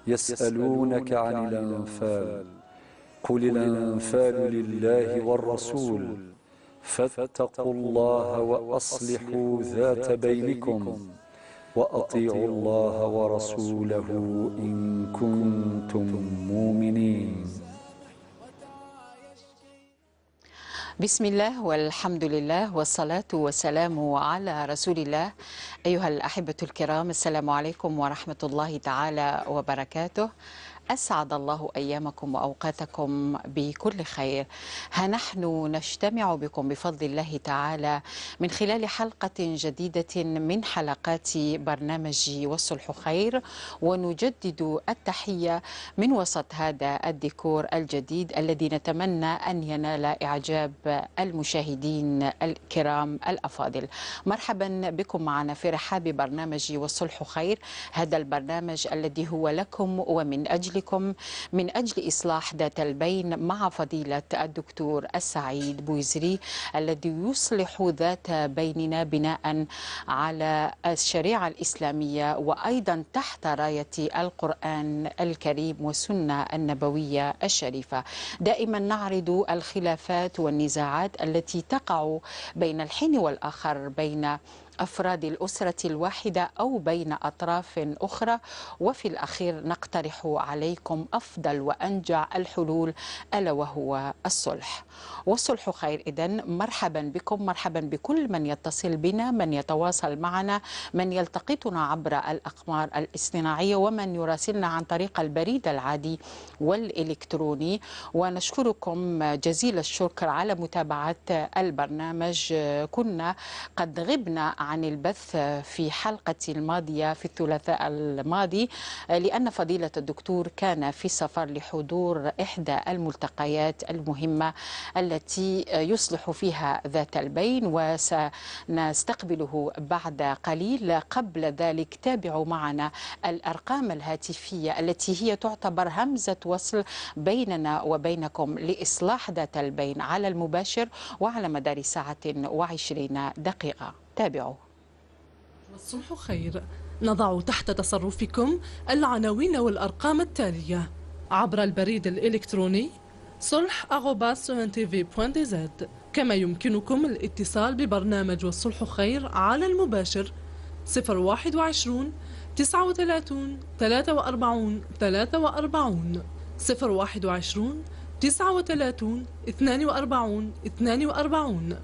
يسألونك عن الأنفال قل الأنفال لله والرسول فاتقوا الله وأصلحوا ذات بينكم وأطيعوا الله ورسوله إن كنتم مؤمنين. بسم الله والحمد لله والصلاة والسلام على رسول الله. أيها الأحبة الكرام، السلام عليكم ورحمة الله تعالى وبركاته. أسعد الله أيامكم وأوقاتكم بكل خير. ها نحن نجتمع بكم بفضل الله تعالى من خلال حلقة جديدة من حلقات برنامج والصلح خير، ونجدد التحية من وسط هذا الديكور الجديد الذي نتمنى أن ينال إعجاب المشاهدين الكرام الأفاضل. مرحبا بكم معنا في رحاب برنامج والصلح خير، هذا البرنامج الذي هو لكم ومن أجل من أجل إصلاح ذات البين مع فضيلة الدكتور السعيد بويزري الذي يصلح ذات بيننا بناء على الشريعة الإسلامية وأيضا تحت راية القرآن الكريم والسنة النبوية الشريفة. دائما نعرض الخلافات والنزاعات التي تقع بين الحين والآخر بين أفراد الأسرة الواحدة أو بين أطراف أخرى، وفي الأخير نقترح عليكم أفضل وأنجع الحلول، ألا وهو الصلح. والصلح خير. إذن مرحبا بكم، مرحبا بكل من يتصل بنا، من يتواصل معنا، من يلتقطنا عبر الأقمار الاصطناعية، ومن يراسلنا عن طريق البريد العادي والإلكتروني. ونشكركم جزيل الشكر على متابعة البرنامج. كنا قد غبنا عن البث في حلقة الماضية في الثلاثاء الماضي لأن فضيلة الدكتور كان في سفر لحضور إحدى الملتقيات المهمة التي يصلح فيها ذات البين، وسنستقبله بعد قليل. قبل ذلك تابعوا معنا الأرقام الهاتفية التي هي تعتبر همزة وصل بيننا وبينكم لإصلاح ذات البين على المباشر وعلى مدار 1:20 دقيقة. تابعوا. والصلح خير. نضع تحت تصرفكم العناوين والأرقام التالية عبر البريد الإلكتروني solh@tv.dz. كما يمكنكم الاتصال ببرنامج والصلح خير على المباشر 021 39 43 43 021 39 42 42.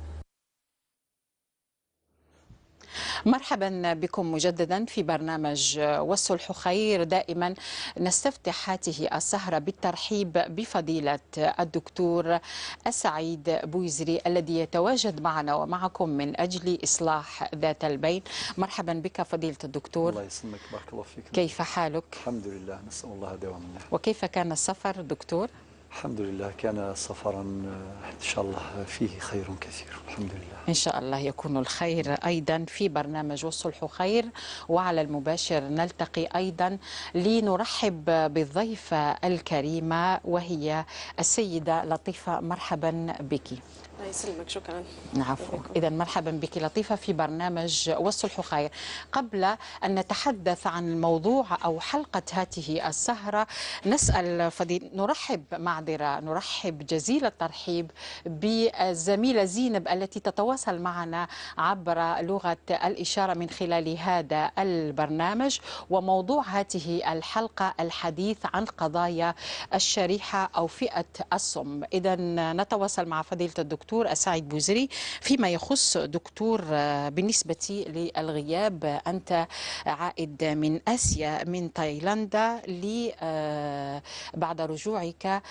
مرحبا بكم مجددا في برنامج والصلح خير. دائما نستفتح هذه السهرة بالترحيب بفضيلة الدكتور السعيد بويزري الذي يتواجد معنا ومعكم من أجل إصلاح ذات البين. مرحبا بك فضيلة الدكتور. الله يسلمك، بارك الله فيك. كيف حالك؟ الحمد لله، نسأل الله دوام النعمة. وكيف كان السفر دكتور؟ الحمد لله، كان سفرا إن شاء الله فيه خير كثير، الحمد لله. إن شاء الله يكون الخير أيضا في برنامج والصلح خير. وعلى المباشر نلتقي أيضا لنرحب بالضيفة الكريمة وهي السيدة لطيفة. مرحبا بك. الله يسلمك، شكرا. عفوا. إذا مرحبا بك لطيفة في برنامج والصلح خير. قبل أن نتحدث عن الموضوع أو حلقة هذه السهرة نسأل فضيل، نرحب معذرة، نرحب جزيل الترحيب بالزميلة زينب التي تتواصل معنا عبر لغة الإشارة من خلال هذا البرنامج. وموضوع هذه الحلقة الحديث عن قضايا الشريحة أو فئة الصم. إذا نتواصل مع فضيلة الدكتور السعيد بوزري فيما يخص دكتور بالنسبة للغياب. أنت عائد من آسيا، من تايلاندا، بعد رجوعك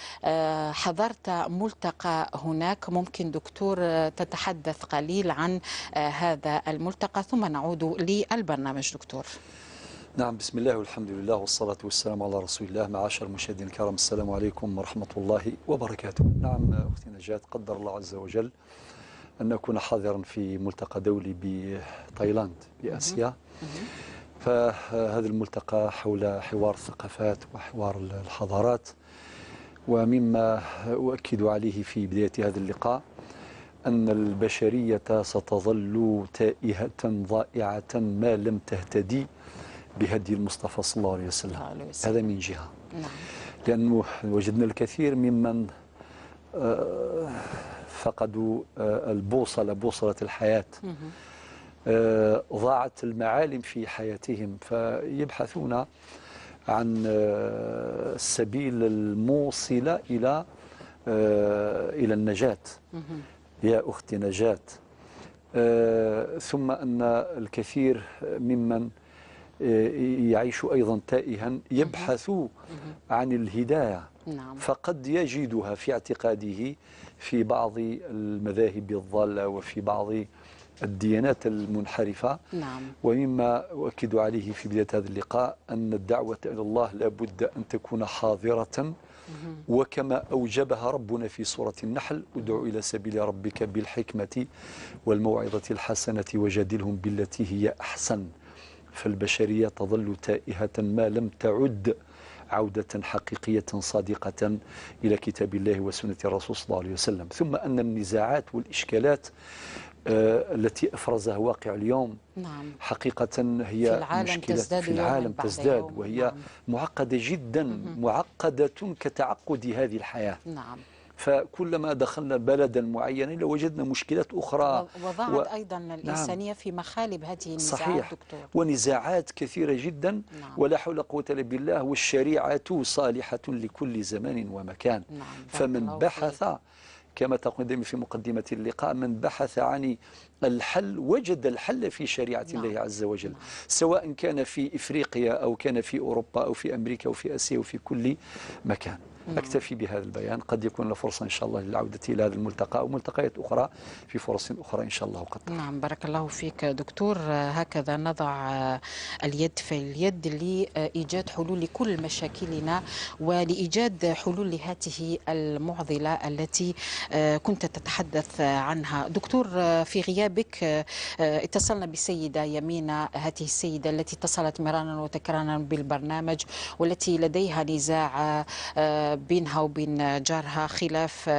حضرت ملتقى هناك. ممكن دكتور تتحدث قليل عن هذا الملتقى ثم نعود للبرنامج دكتور. نعم، بسم الله والحمد لله والصلاة والسلام على رسول الله. معاشر المشاهدين الكرام، السلام عليكم ورحمة الله وبركاته. نعم أختي نجاة، قدر الله عز وجل أن نكون حاضرا في ملتقى دولي بتايلاند بآسيا. فهذا الملتقى حول حوار الثقافات وحوار الحضارات، ومما أؤكد عليه في بداية هذا اللقاء أن البشرية ستظل تائهة ضائعة ما لم تهتدي بهدي المصطفى صلى الله عليه وسلم. هذا من جهة. نعم. لأنه وجدنا الكثير ممن فقدوا البوصلة، بوصلة الحياة، ضاعت المعالم في حياتهم، فيبحثون عن السبيل الموصلة إلى النجاة. يا أختي نجاة. ثم أن الكثير ممن يعيش أيضا تائها يبحث عن الهداية. نعم. فقد يجدها في اعتقاده في بعض المذاهب الضالة وفي بعض الديانات المنحرفة. نعم. ومما أؤكد عليه في بداية هذا اللقاء أن الدعوة إلى الله لابد أن تكون حاضرة، وكما أوجبها ربنا في سورة النحل: ادع إلى سبيل ربك بالحكمة والموعظة الحسنة وجادلهم بالتي هي أحسن. فالبشرية تظل تائهة ما لم تعد عودة حقيقية صادقة إلى كتاب الله وسنة الرسول صلى الله عليه وسلم. ثم أن النزاعات والإشكالات التي أفرزها واقع اليوم، نعم، حقيقة هي في العالم مشكلة تزداد، في العالم تزداد، وهي نعم، معقدة جدا، معقدة كتعقد هذه الحياة. نعم. فكلما دخلنا بلدا معينا لوجدنا مشكلات أخرى، وضعت أيضا الإنسانية، نعم، في مخالب هذه النزاعات. صحيح. دكتور. ونزاعات كثيرة جدا. نعم. ولا حول قوة إلا بالله، والشريعة صالحة لكل زمان ومكان. نعم. فمن بحث، كما تقول دائما في مقدمة اللقاء، من بحث عن الحل وجد الحل في شريعة، نعم، الله عز وجل. نعم. سواء كان في إفريقيا أو كان في أوروبا أو في أمريكا أو في آسيا وفي كل مكان. نعم. أكتفي بهذا البيان، قد يكون لنا فرصة إن شاء الله للعودة إلى هذا الملتقى أو ملتقيات أخرى في فرص أخرى إن شاء الله قدر. نعم، بارك الله فيك دكتور. هكذا نضع اليد في اليد لإيجاد حلول لكل مشاكلنا ولإيجاد حلول لهذه المعضلة التي كنت تتحدث عنها دكتور. في غيابك اتصلنا بالسيدة يمينة، هذه السيدة التي اتصلت مرارا وتكرارا بالبرنامج والتي لديها نزاع بينها وبين جارها، خلاف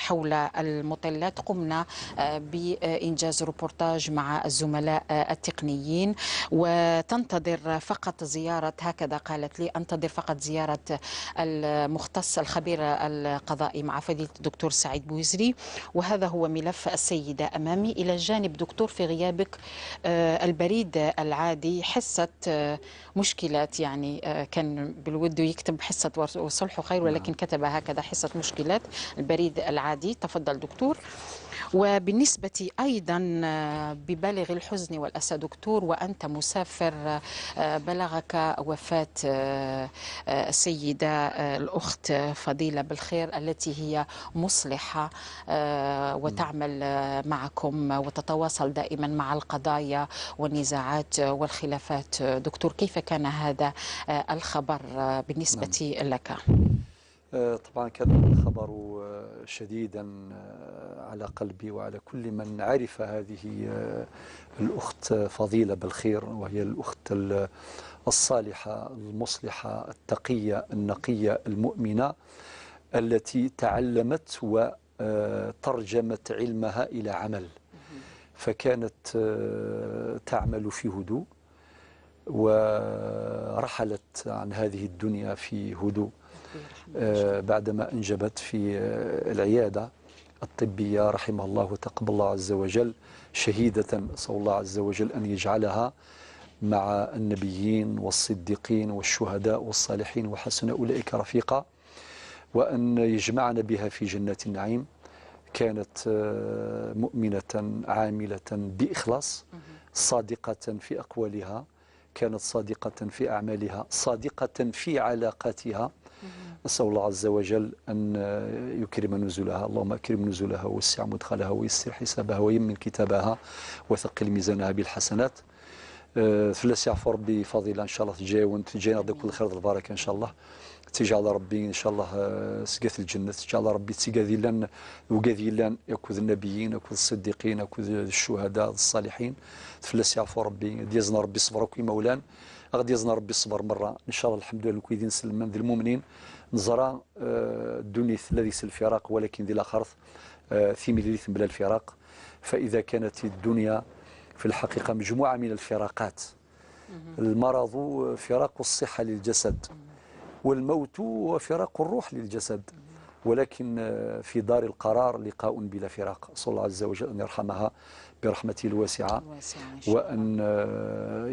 حول المطلات. قمنا بإنجاز روبورتاج مع الزملاء التقنيين، وتنتظر فقط زيارة، هكذا قالت لي، أنتظر فقط زيارة المختص الخبير القضائي مع فضيلة الدكتور سعيد بوزري. وهذا هو ملف السيدة أمامي. إلى جانب دكتور في غيابك البريد العادي حصة مشكلات، يعني كان بالود يكتب حصة وصلح خير، ولكن كتب هكذا حصة مشكلات البريد العادي. تفضل دكتور. وبالنسبة أيضا ببالغ الحزن والأسى دكتور، وأنت مسافر، بلغك وفاة السيدة الأخت فضيلة بالخير التي هي مصلحة وتعمل معكم وتتواصل دائما مع القضايا والنزاعات والخلافات. دكتور، كيف كان هذا الخبر بالنسبة لك؟ طبعا كان الخبر شديدا على قلبي وعلى كل من عرف هذه الأخت فضيلة بالخير، وهي الأخت الصالحة المصلحة التقية النقية المؤمنة التي تعلمت وترجمت علمها إلى عمل، فكانت تعمل في هدوء ورحلت عن هذه الدنيا في هدوء بعدما أنجبت في العيادة الطبية، رحمها الله وتقبل الله عز وجل، شهيدة. أسأل الله عز وجل أن يجعلها مع النبيين والصديقين والشهداء والصالحين وحسن أولئك رفيقا، وأن يجمعنا بها في جنات النعيم. كانت مؤمنة عاملة بإخلاص، صادقة في أقوالها، كانت صادقة في أعمالها، صادقة في علاقاتها. أسأل الله عز وجل أن يكرم نزلها، اللهم أكرم نزلها ووسع مدخلها ويسر حسابها ويمن كتابها وثقل ميزانها بالحسنات. فلاس يعفو ربي فضيلة إن شاء الله تجاون تجينا كل خير البركة إن شاء الله، تجعل ربي إن شاء الله سقاث الجنة، تجعل ربي تسقاذي لان وقاذي لان يكوذ النبيين يكوذ الصديقين يكوذ الشهداء الصالحين. فلاس يعفو ربي ديزنا ربي صبرك مولان غادي يزنا ربي الصبر مرة إن شاء الله. الحمد لله كويدين سلمان ذي المؤمنين نزرع الدنيا الذي الفراق، ولكن ذي الآخر ثيمي بلا الفراق. فإذا كانت الدنيا في الحقيقة مجموعة من الفراقات، المرض فراق الصحة للجسد، والموت وفراق الروح للجسد، ولكن في دار القرار لقاء بلا فراق. أسأل الله عز وجل أن يرحمها برحمته الواسعة، وأن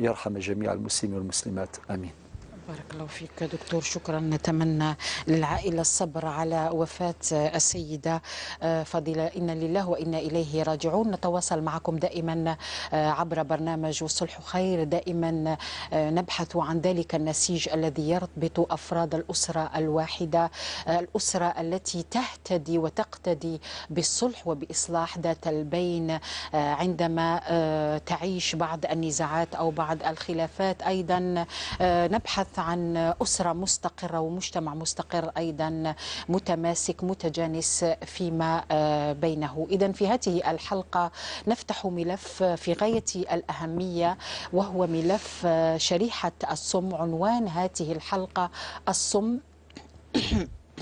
يرحم جميع المسلمين والمسلمات، آمين. بارك الله فيك دكتور، شكرا. نتمنى للعائلة الصبر على وفاة السيدة فضيلة، إنا لله وإنا إليه راجعون. نتواصل معكم دائما عبر برنامج والصلح خير، دائما نبحث عن ذلك النسيج الذي يربط أفراد الأسرة الواحدة، الأسرة التي تهتدي وتقتدي بالصلح وبإصلاح ذات البين عندما تعيش بعض النزاعات أو بعض الخلافات. أيضا نبحث عن أسرة مستقرة ومجتمع مستقر أيضا متماسك متجانس فيما بينه. إذن في هذه الحلقة نفتح ملف في غاية الأهمية، وهو ملف شريحة الصم. عنوان هذه الحلقة الصم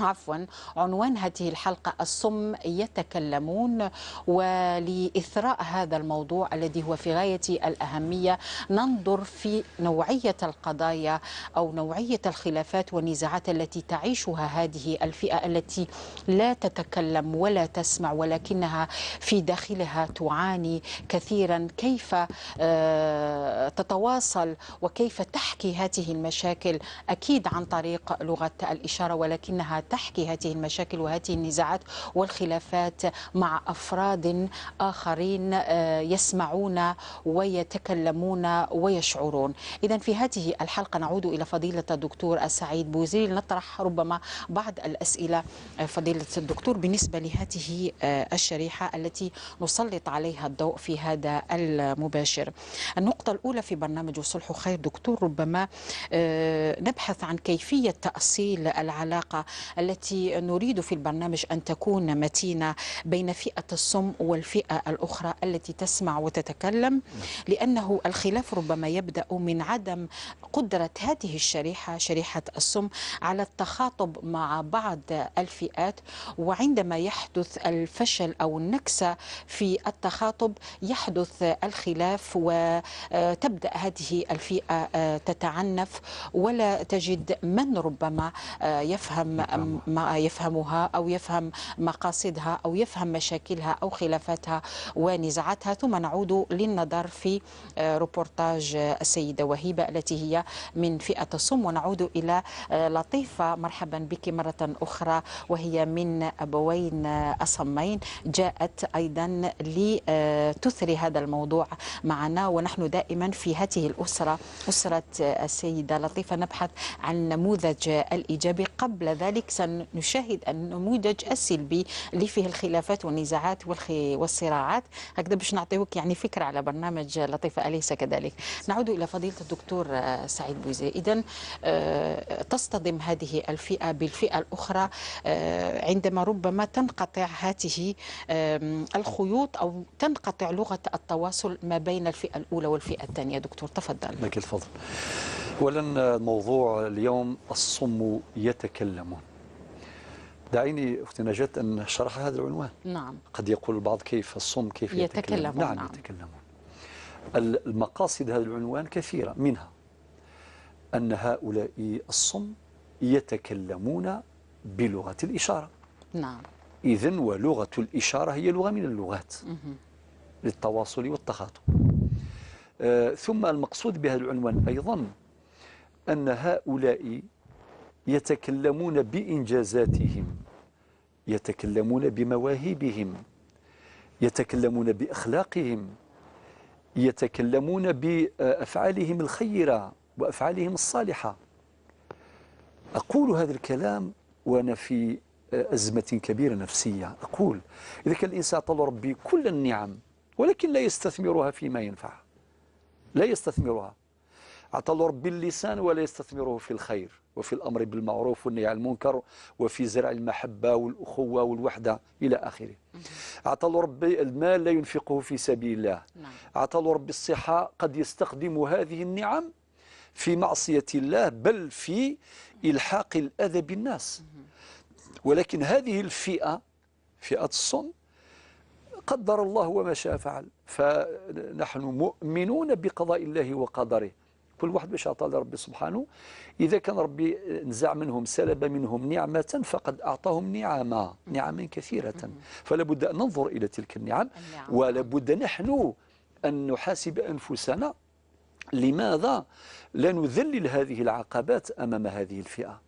عفوا، عنوان هذه الحلقة الصم يتكلمون. ولإثراء هذا الموضوع الذي هو في غاية الأهمية ننظر في نوعية القضايا أو نوعية الخلافات والنزاعات التي تعيشها هذه الفئة التي لا تتكلم ولا تسمع، ولكنها في داخلها تعاني كثيرا. كيف تتواصل وكيف تحكي هذه المشاكل؟ أكيد عن طريق لغة الإشارة، ولكنها تحكي هذه المشاكل وهذه النزاعات والخلافات مع أفراد آخرين يسمعون ويتكلمون ويشعرون. إذن في هذه الحلقة نعود إلى فضيلة الدكتور السعيد بوزيري لنطرح ربما بعض الأسئلة. فضيلة الدكتور، بالنسبة لهذه الشريحة التي نسلط عليها الضوء في هذا المباشر، النقطة الأولى في برنامج الصلح خير دكتور، ربما نبحث عن كيفية تأصيل العلاقة التي نريد في البرنامج أن تكون متينة بين فئة الصم والفئة الأخرى التي تسمع وتتكلم، لأنه الخلاف ربما يبدأ من عدم قدرة هذه الشريحة، شريحة الصم، على التخاطب مع بعض الفئات، وعندما يحدث الفشل أو النكسة في التخاطب يحدث الخلاف وتبدأ هذه الفئة تتعنف ولا تجد من ربما يفهم ما يفهمها أو يفهم مقاصدها أو يفهم مشاكلها أو خلافاتها ونزاعاتها. ثم نعود للنظر في روبورتاج السيدة وهيبة التي هي من فئة الصم، ونعود إلى لطيفة. مرحبا بك مرة أخرى، وهي من أبوين أصمين، جاءت أيضا لتثري هذا الموضوع معنا. ونحن دائما في هذه الأسرة، أسرة السيدة لطيفة، نبحث عن النموذج الإيجابي. قبل ذلك سنشاهد النموذج السلبي اللي فيه الخلافات والنزاعات والصراعات، هكذا باش نعطيوك يعني فكرة على برنامج لطيفة، أليس كذلك؟ نعود إلى فضيلة الدكتور سعيد بوزيري. إذن تصطدم هذه الفئة بالفئة الأخرى عندما ربما تنقطع هذه الخيوط أو تنقطع لغة التواصل ما بين الفئة الأولى والفئة الثانية. دكتور تفضل. لك الفضل. أولا موضوع اليوم الصم يتكلمون. دعيني أختي نجاة أن شرح هذا العنوان. نعم. قد يقول البعض كيف الصم كيف يتكلمون؟ نعم, نعم يتكلمون. المقاصد هذا العنوان كثيرة، منها أن هؤلاء الصم يتكلمون بلغة الإشارة. نعم. إذن ولغة الإشارة هي لغة من اللغات للتواصل والتخاطب. ثم المقصود بهذا العنوان أيضا أن هؤلاء يتكلمون بإنجازاتهم، يتكلمون بمواهبهم، يتكلمون بأخلاقهم، يتكلمون بأفعالهم الخيرة وأفعالهم الصالحة. أقول هذا الكلام وأنا في أزمة كبيرة نفسية. أقول إذا كان الإنسان أعطى ربي كل النعم ولكن لا يستثمرها فيما ينفعه، لا يستثمرها. أعطى ربي اللسان ولا يستثمره في الخير وفي الأمر بالمعروف والنهي عن المنكر وفي زرع المحبة والأخوة والوحدة إلى آخره. أعطى ربي المال لا ينفقه في سبيل الله. أعطى ربي الصحة قد يستخدم هذه النعم في معصية الله، بل في إلحاق الأذى بالناس. ولكن هذه الفئة، فئة الصم، قدر الله وما شاء فعل، فنحن مؤمنون بقضاء الله وقدره، كل واحد باش أعطاه ربي سبحانه. إذا كان ربي نزع منهم، سلب منهم نعمة، فقد أعطاهم نعمة، نعما كثيرة. فلا بد أن ننظر إلى تلك النعم، ولا بد نحن أن نحاسب أنفسنا، لماذا لا نذلل هذه العقبات أمام هذه الفئة؟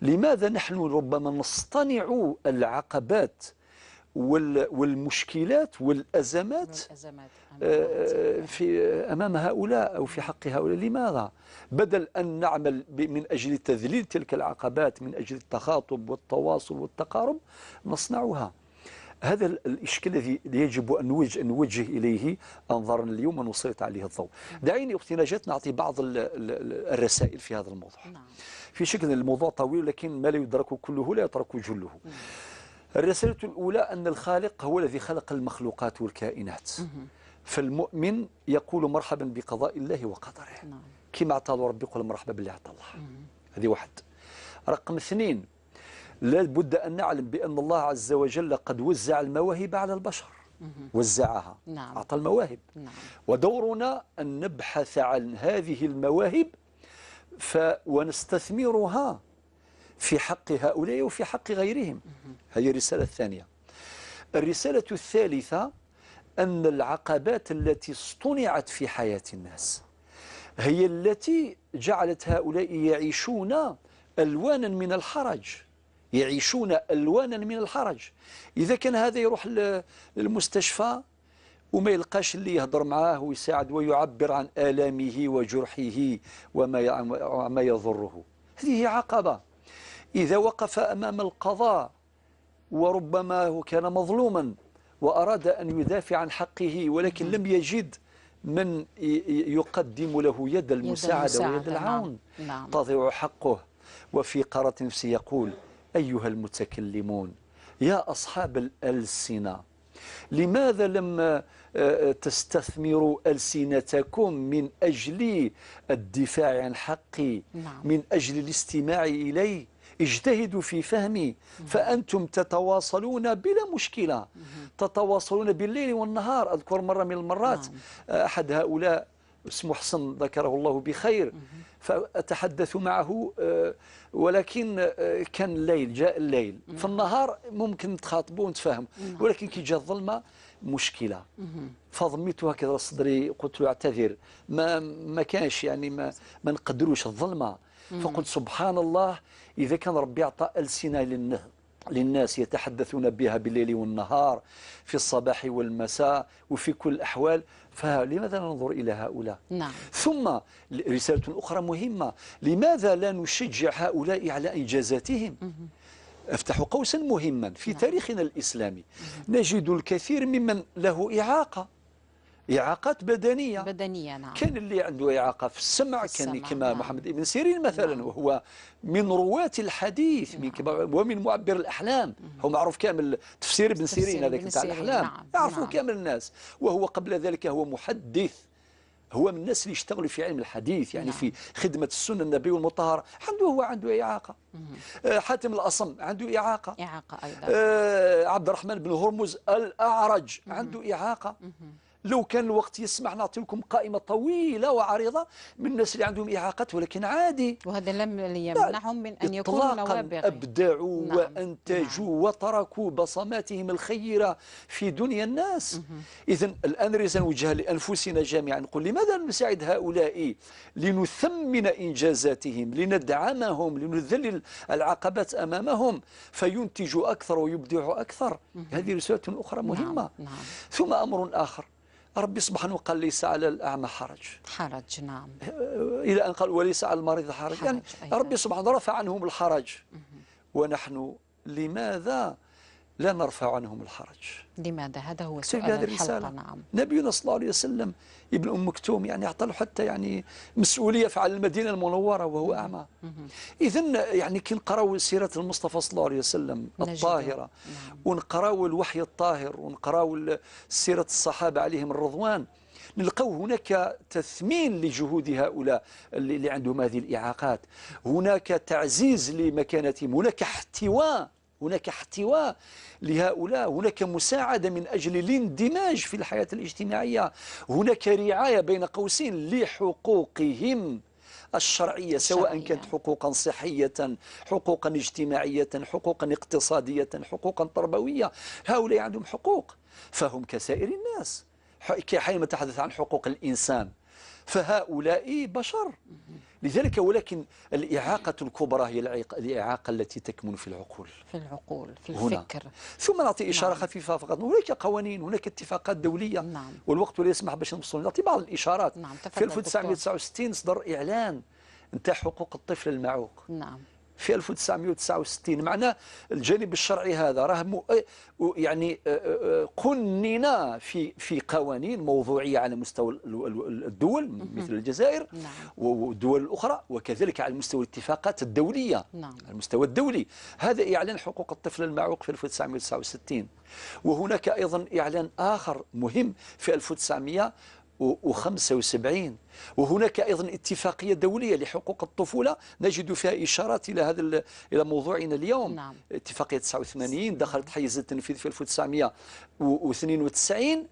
لماذا نحن ربما نصطنع العقبات والمشكلات والأزمات في أمام هؤلاء أو في حق هؤلاء؟ لماذا؟ بدل أن نعمل من أجل تذليل تلك العقبات، من أجل التخاطب والتواصل والتقارب، نصنعها. هذا الإشكال الذي يجب أن نوجه إليه أنظارنا اليوم ونسلط عليه الضوء. دعيني أختي نجاة نعطي بعض الرسائل في هذا الموضوع. في شكل الموضوع طويل، لكن ما لا يدرك كله لا يترك جله. الرسالة الأولى أن الخالق هو الذي خلق المخلوقات والكائنات. فالمؤمن يقول مرحبا بقضاء الله وقدره. كما أعطاه ربي يقول مرحبا باللي أعطى الله. هذه واحد. رقم اثنين، لا بد أن نعلم بأن الله عز وجل قد وزع المواهب على البشر. وزعها. أعطى المواهب. ودورنا أن نبحث عن هذه المواهب ونستثمرها في حق هؤلاء وفي حق غيرهم. هذه الرسالة الثانية. الرسالة الثالثة أن العقبات التي اصطنعت في حياة الناس هي التي جعلت هؤلاء يعيشون ألوانا من الحرج، يعيشون ألوانا من الحرج. إذا كان هذا يروح للمستشفى وما يلقاش اللي يهضر معاه ويساعد ويعبر عن آلامه وجرحه وما يضره، هذه هي عقبة. إذا وقف أمام القضاء وربما هو كان مظلوما وأراد أن يدافع عن حقه، ولكن لم يجد من يقدم له يد المساعدة ويد العون، تضيع حقه. وفي قرارة نفسه يقول: أيها المتكلمون، يا أصحاب الألسنة، لماذا لم تستثمروا ألسنتكم من أجل الدفاع عن حقي، من أجل الاستماع إلي؟ اجتهدوا في فهمي، فأنتم تتواصلون بلا مشكلة، تتواصلون بالليل والنهار. أذكر مرة من المرات أحد هؤلاء اسمه حسن، ذكره الله بخير، فأتحدث معه، ولكن كان الليل، جاء الليل. في النهار ممكن نتخاطبوا ونتفاهم، ولكن كي جاء الظلمة مشكلة. فضميته هكذا صدري، قلت له اعتذر، ما كانش يعني ما نقدروش الظلمة. فقلت سبحان الله، إذا كان ربي أعطى ألسنة للناس يتحدثون بها بالليل والنهار، في الصباح والمساء وفي كل الأحوال، فلماذا ننظر إلى هؤلاء؟ ثم رسالة أخرى مهمة، لماذا لا نشجع هؤلاء على إنجازاتهم؟ أفتح قوسا مهما، في تاريخنا الإسلامي نجد الكثير ممن له إعاقة، إعاقات بدنية. نعم. كان اللي عنده إعاقة في السمع، كان كما محمد بن سيرين مثلا، وهو من رواة الحديث، من ومن معبر الأحلام. هو معروف كامل تفسير ابن سيرين هذاك نتاع الأحلام، يعرفوه كامل الناس. وهو قبل ذلك هو محدث، هو من الناس اللي اشتغلوا في علم الحديث، يعني في خدمة السنة النبوية المطهرة. هو عنده إعاقة. حاتم الأصم عنده إعاقة. أيضا. عبد الرحمن بن هرمز الأعرج عنده إعاقة. لو كان الوقت يسمح نعطي لكم قائمة طويلة وعريضة من الناس اللي عندهم إعاقات، ولكن عادي، وهذا لم يمنعهم من أن يكونوا نوابغ. أبدعوا وأنتجوا وتركوا بصماتهم الخيرة في دنيا الناس. إذن الآن رسالة نوجهها لأنفسنا جميعا، نقول لماذا نساعد هؤلاء؟ لنثمن إنجازاتهم، لندعمهم، لنذلل العقبات أمامهم، فينتجوا أكثر ويبدعوا أكثر. هذه رسالة أخرى مهمة. ثم أمر آخر، ربي سبحانه قال ليس على الأعمى حرج. حرج، نعم. إلى أن قال وليس على المريض حرج. يعني ربي سبحانه رفع عنهم الحرج، ونحن لماذا لا نرفع عنهم الحرج؟ لماذا؟ هذا هو سؤال الحلقة. نعم. نبينا صلى الله عليه وسلم ابن أم مكتوم يعني أعطى له حتى يعني مسؤولية على المدينة المنورة وهو أعمى. إذن يعني كي نقراو سيرة المصطفى صلى الله عليه وسلم الطاهرة، ونقراو الوحي الطاهر، ونقراو سيرة الصحابة عليهم الرضوان، نلقاو هناك تثمين لجهود هؤلاء اللي عندهم هذه الإعاقات، هناك تعزيز لمكانتهم، هناك احتواء. هناك احتواء لهؤلاء، هناك مساعدة من أجل الاندماج في الحياة الاجتماعية، هناك رعاية بين قوسين لحقوقهم الشرعية، سواء كانت حقوقا صحية، حقوقا اجتماعية، حقوقا اقتصادية، حقوقا تربوية. هؤلاء عندهم حقوق، فهم كسائر الناس. حينما نتحدث عن حقوق الإنسان فهؤلاء بشر. لذلك ولكن الإعاقة الكبرى هي الإعاقة التي تكمن في العقول، في العقول، في الفكر. هنا. ثم نعطي إشارة خفيفة فقط، هناك قوانين، هناك اتفاقات دولية. والوقت لا يسمح باش نوصل، نعطي بعض الإشارات. في 1969 صدر إعلان نتاع حقوق الطفل المعوق. في 1969، معناه الجانب الشرعي هذا راه يعني قننا في قوانين موضوعية على مستوى الدول مثل الجزائر والدول الأخرى، وكذلك على مستوى الاتفاقات الدولية. على المستوى الدولي هذا إعلان حقوق الطفل المعوق في 1969. وهناك أيضا إعلان آخر مهم في 1975. وهناك أيضا اتفاقية دولية لحقوق الطفولة نجد فيها إشارات إلى هذا، إلى موضوعنا اليوم. اتفاقية 89 دخلت حيز التنفيذ في 1992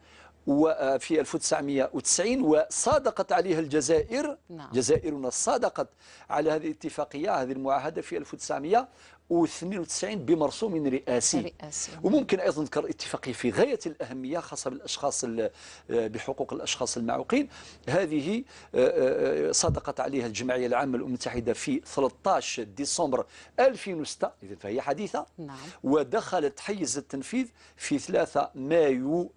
وفي 1990، وصادقت عليها الجزائر. جزائرنا صادقت على هذه الاتفاقية، هذه المعاهدة في 1992 بمرسوم رئاسي. وممكن أيضا نذكر اتفاقية في غاية الأهمية خاصة بالأشخاص، بحقوق الأشخاص المعوقين. هذه صادقت عليها الجمعية العامة للأمم المتحدة في 13 ديسمبر 2006، إذن فهي حديثة. ودخلت حيز التنفيذ في 3 مايو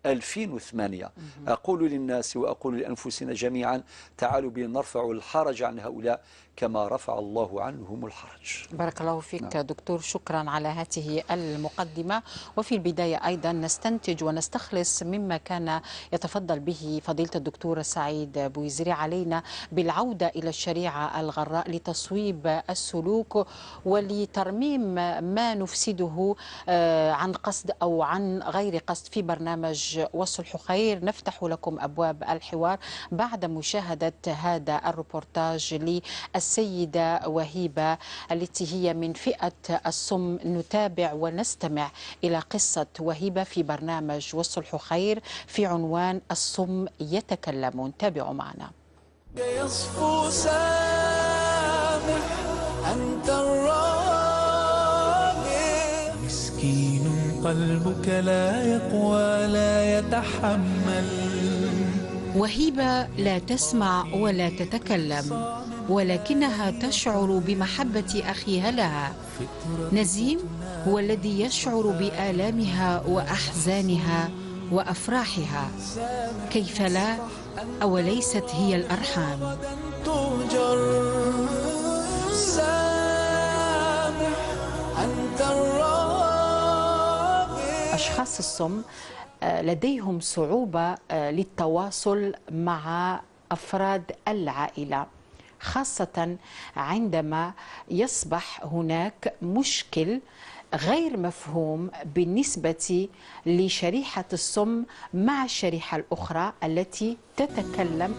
2008. أقول للناس وأقول لأنفسنا جميعا، تعالوا بنا نرفع الحرج عن هؤلاء كما رفع الله عنهم الحرج. بارك الله فيك. دكتور، شكرا على هذه المقدمة. وفي البداية أيضا نستنتج ونستخلص مما كان يتفضل به فضيلة الدكتور سعيد بويزري علينا بالعودة إلى الشريعة الغراء لتصويب السلوك ولترميم ما نفسده عن قصد أو عن غير قصد. في برنامج والصلح خير نفتح لكم أبواب الحوار بعد مشاهدة هذا الروبورتاج للسيدة وهيبة التي هي من فئة الصم. نتابع ونستمع إلى قصة وهيبة في برنامج والصلح خير في عنوان الصم يتكلمون. تابعوا معنا. يصفو سامح أنت الرابع، مسكين قلبك لا يقوى لا يتحمل. وهيبة لا تسمع ولا تتكلم، ولكنها تشعر بمحبة أخيها لها. نزيم هو الذي يشعر بآلامها وأحزانها وأفراحها، كيف لا؟ أوليست هي الأرحام؟ أشخاص الصم لديهم صعوبة للتواصل مع أفراد العائلة، خاصة عندما يصبح هناك مشكل غير مفهوم بالنسبة لشريحة الصم مع الشريحة الأخرى التي تتكلم.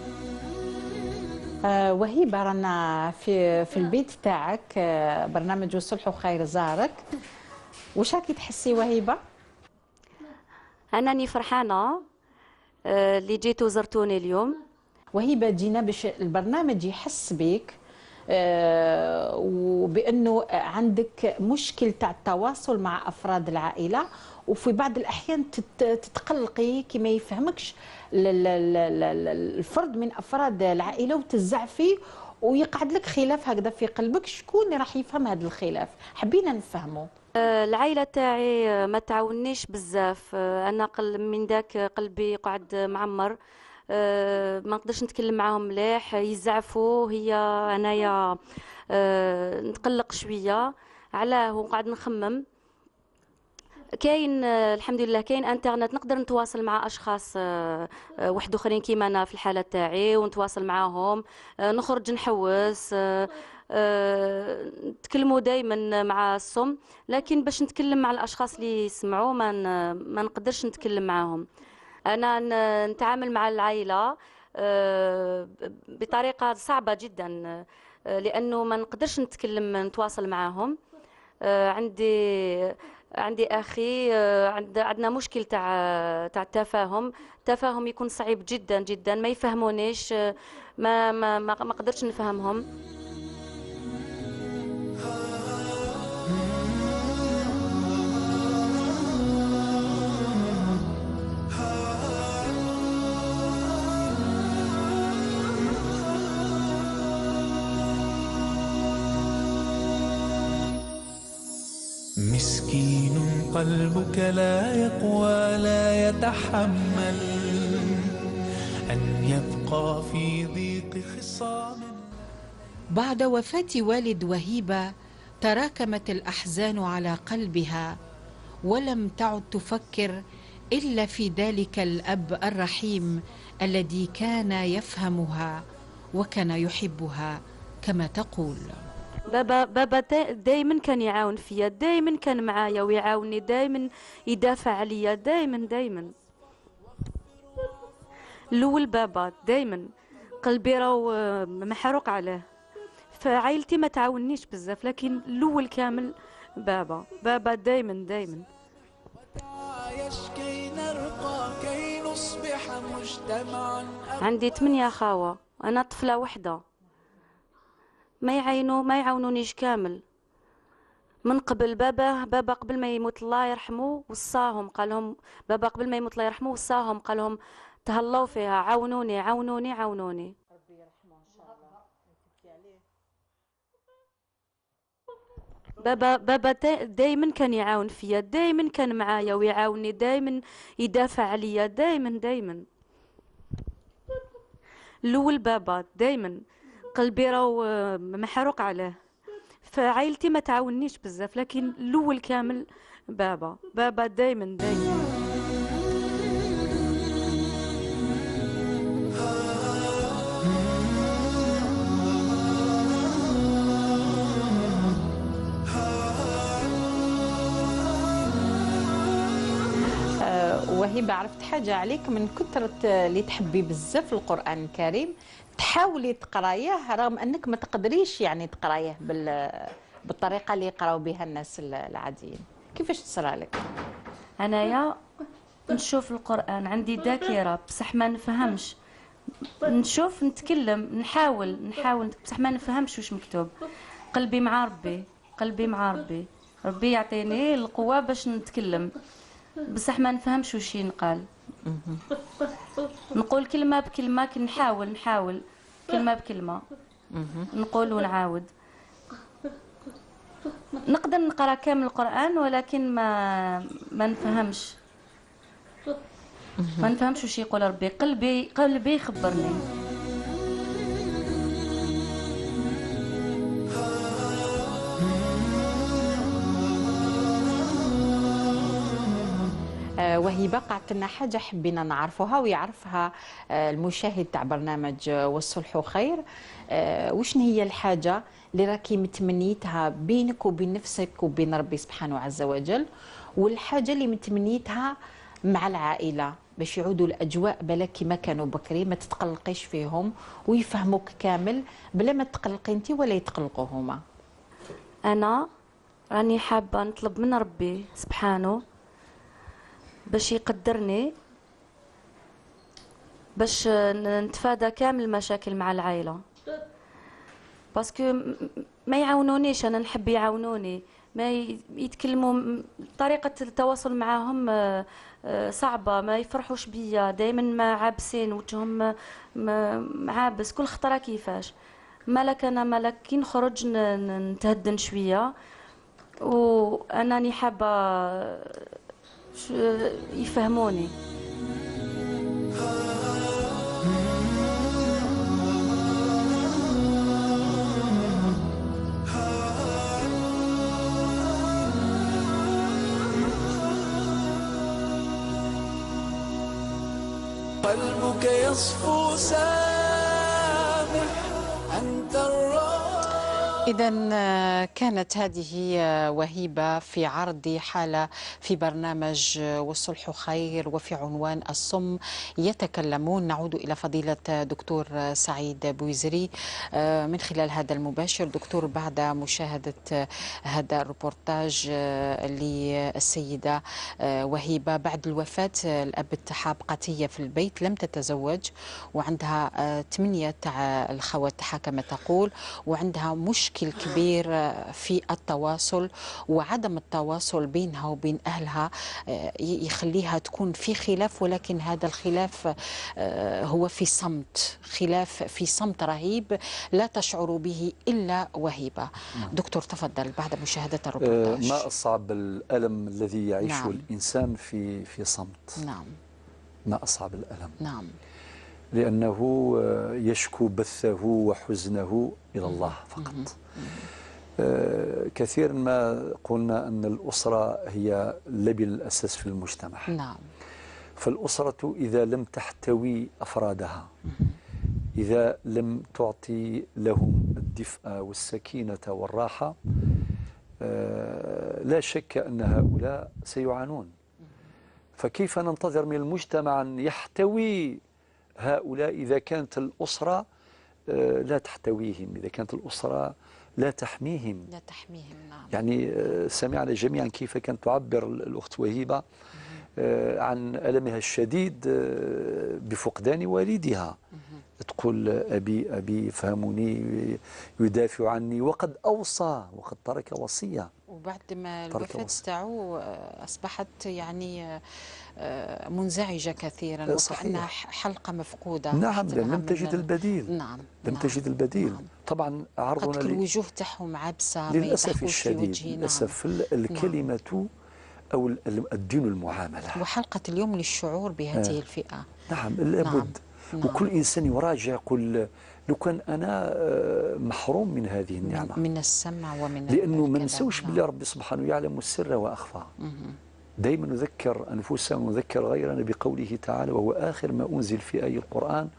وهيبة، رانا في البيت تاعك، برنامج والصلح خير زارك، واش راكي تحسي وهيبة؟ أنني فرحانة اللي جيتوا زرتوني اليوم. وهيبة، جينا باش البرنامج يحس بك وبأنه عندك مشكل تاع التواصل مع أفراد العائلة، وفي بعض الأحيان تتقلقي كما يفهمكش الفرد من أفراد العائلة وتزعفي ويقعد لك خلاف هكذا في قلبك. شكون راح يفهم هذا الخلاف؟ حبينا نفهمه. العائلة تاعي ما تعاونيش بزاف، أنا من داك قلبي قعد معمر، ما نقدرش نتكلم معاهم مليح، يزعفوا، هي انايا نتقلق شوية علاه ونقعد نخمم. كاين الحمد لله كاين انترنت، نقدر نتواصل مع اشخاص واحد اخرين كيما انا في الحالة تاعي ونتواصل معاهم، نخرج نحوس، نتكلموا دائما مع الصم، لكن باش نتكلم مع الاشخاص اللي يسمعوا ما نقدرش نتكلم معاهم. انا نتعامل مع العائلة بطريقة صعبة جدا، لانه ما نقدرش نتكلم نتواصل معاهم. عندي اخي، عندنا مشكل تاع التفاهم. التفاهم يكون صعيب جدا جدا، ما يفهمونيش، ما ما ما, ما قدرتش نفهمهم. مسكين قلبك لا يقوى لا يتحمل أن يبقى في ضيق خصام. بعد وفاة والد وهيبة تراكمت الأحزان على قلبها، ولم تعد تفكر إلا في ذلك الأب الرحيم الذي كان يفهمها وكان يحبها كما تقول. بابا دايما كان يعاون فيا، دايما كان معايا ويعاوني، دايما يدافع عليا، دايما دايما. الاول بابا دايما قلبي راهو محروق عليه، فعائلتي ما تعاونيش بزاف، لكن الاول كامل بابا دايما دايما. عندي 8 خاوه، انا طفله وحده، ما يعاونونيش كامل. من قبل بابا قبل ما يموت الله يرحمه وصاهم، قال لهم بابا قبل ما يموت الله يرحمه وصاهم، قال لهم تهلاو فيها، عاونوني عاونوني عاونوني. ربي يرحمه ان شاء الله. تبكي عليه. بابا دايما كان يعاون فيا، دايما كان معايا ويعاوني، دايما يدافع عليا، دايما دايما. الاول بابا دايما قلبي راهو محروق عليه، فعائلتي ما تعاونيش بزاف، لكن الاول كامل بابا دايما دايما. وهبه، عرفت حاجة عليك من كثرة اللي تحبي بزاف القران الكريم، تحاولي تقرايه رغم انك ما تقدريش يعني تقرايه بالطريقة اللي يقراو بها الناس العاديين. كيفاش تصرى لك؟ انايا نشوف القران عندي ذاكره بصح ما نفهمش، نشوف نتكلم نحاول بصح ما نفهمش واش مكتوب. قلبي مع ربي، قلبي مع ربي، ربي يعطيني القوة باش نتكلم بصح ما نفهمش واش ينقال. نقول كلمة بكلمه، نحاول كلمة بكلمه نقول ونعاود. نقدر نقرا كامل القران ولكن ما نفهمش، ما نفهمش واش يقول ربي. قلبي يخبرني. وهبه، قعدت لنا حاجة حبينا نعرفوها ويعرفها المشاهد تاع برنامج والصلح خير. وشن هي الحاجة اللي راكي متمنيتها بينك وبين نفسك وبين ربي سبحانه عز وجل، والحاجة اللي متمنيتها مع العائلة باش يعودوا الاجواء بلا كما كانوا بكري، ما تتقلقيش فيهم ويفهموك كامل بلا ما تقلقي انت ولا يتقلقوا هما؟ انا راني حابة نطلب من ربي سبحانه باش يقدرني باش نتفادى كامل المشاكل مع العائلة، parce que ما يعاونونيش، انا نحب يعاونوني، ما يتكلموا، طريقه التواصل معاهم صعبة، ما يفرحوش بيا، دائما ما عابسين وجههم عابس كل خطره كيفاش. مالك انا مالك كي نخرج نتهدن شوية، وانا راني حابة يفهموني. قلبك يصفو سامح أنت الرب. إذا كانت هذه وهيبة في عرض حالة في برنامج والصلح خير وفي عنوان الصم يتكلمون. نعود إلى فضيلة دكتور سعيد بويزري من خلال هذا المباشر. دكتور، بعد مشاهدة هذا الروبورتاج للسيدة وهيبة بعد الوفاة الأب تاعها بقت هي في البيت، لم تتزوج، وعندها 8 تاع الخوات تاعها كما تقول، وعندها مشكل كبير في التواصل، وعدم التواصل بينها وبين أهلها يخليها تكون في خلاف، ولكن هذا الخلاف هو في صمت، خلاف في صمت رهيب لا تشعر به إلا وهيبة. دكتور تفضل بعد مشاهدة الروبورتاج. ما أصعب الألم الذي يعيشه الإنسان في صمت. نعم. ما أصعب الألم. نعم. لأنه يشكو بثه وحزنه إلى الله فقط. كثيرا ما قلنا أن الأسرة هي لبن الأساس في المجتمع. نعم. فالأسرة إذا لم تحتوي أفرادها، إذا لم تعطي لهم الدفء والسكينة والراحة، لا شك أن هؤلاء سيعانون. فكيف ننتظر من المجتمع أن يحتوي هؤلاء إذا كانت الأسرة لا تحتويهم، إذا كانت الأسرة لا تحميهم؟ لا تحميهم. نعم. يعني سمعنا جميعا كيف كانت تعبر الأخت وهيبة عن ألمها الشديد بفقدان والدها. تقول أبي أبي فهموني، يدافع عني، وقد أوصى وقد ترك وصية. وبعد ما الوفاة تاعو أصبحت يعني منزعجة كثيرا، وكأنها حلقة مفقودة. نعم، لم تجد البديل. نعم. لم تجد البديل. نعم. طبعا عرضنا الوجوه تاعهم عابسة للأسف الشديد. للأسف. الكلمة أو الدين المعاملة. وحلقة اليوم للشعور بهذه الفئة. نعم، لابد. نعم. وكل إنسان يراجع يقول لو كان أنا محروم من هذه النعمة، من السمع ومن، لأنه ما ننسوش باللي ربي سبحانه يعلم السر وأخفى. دائما نذكر أنفسنا ونذكر غيرنا بقوله تعالى، وهو آخر ما أنزل في آي القرآن: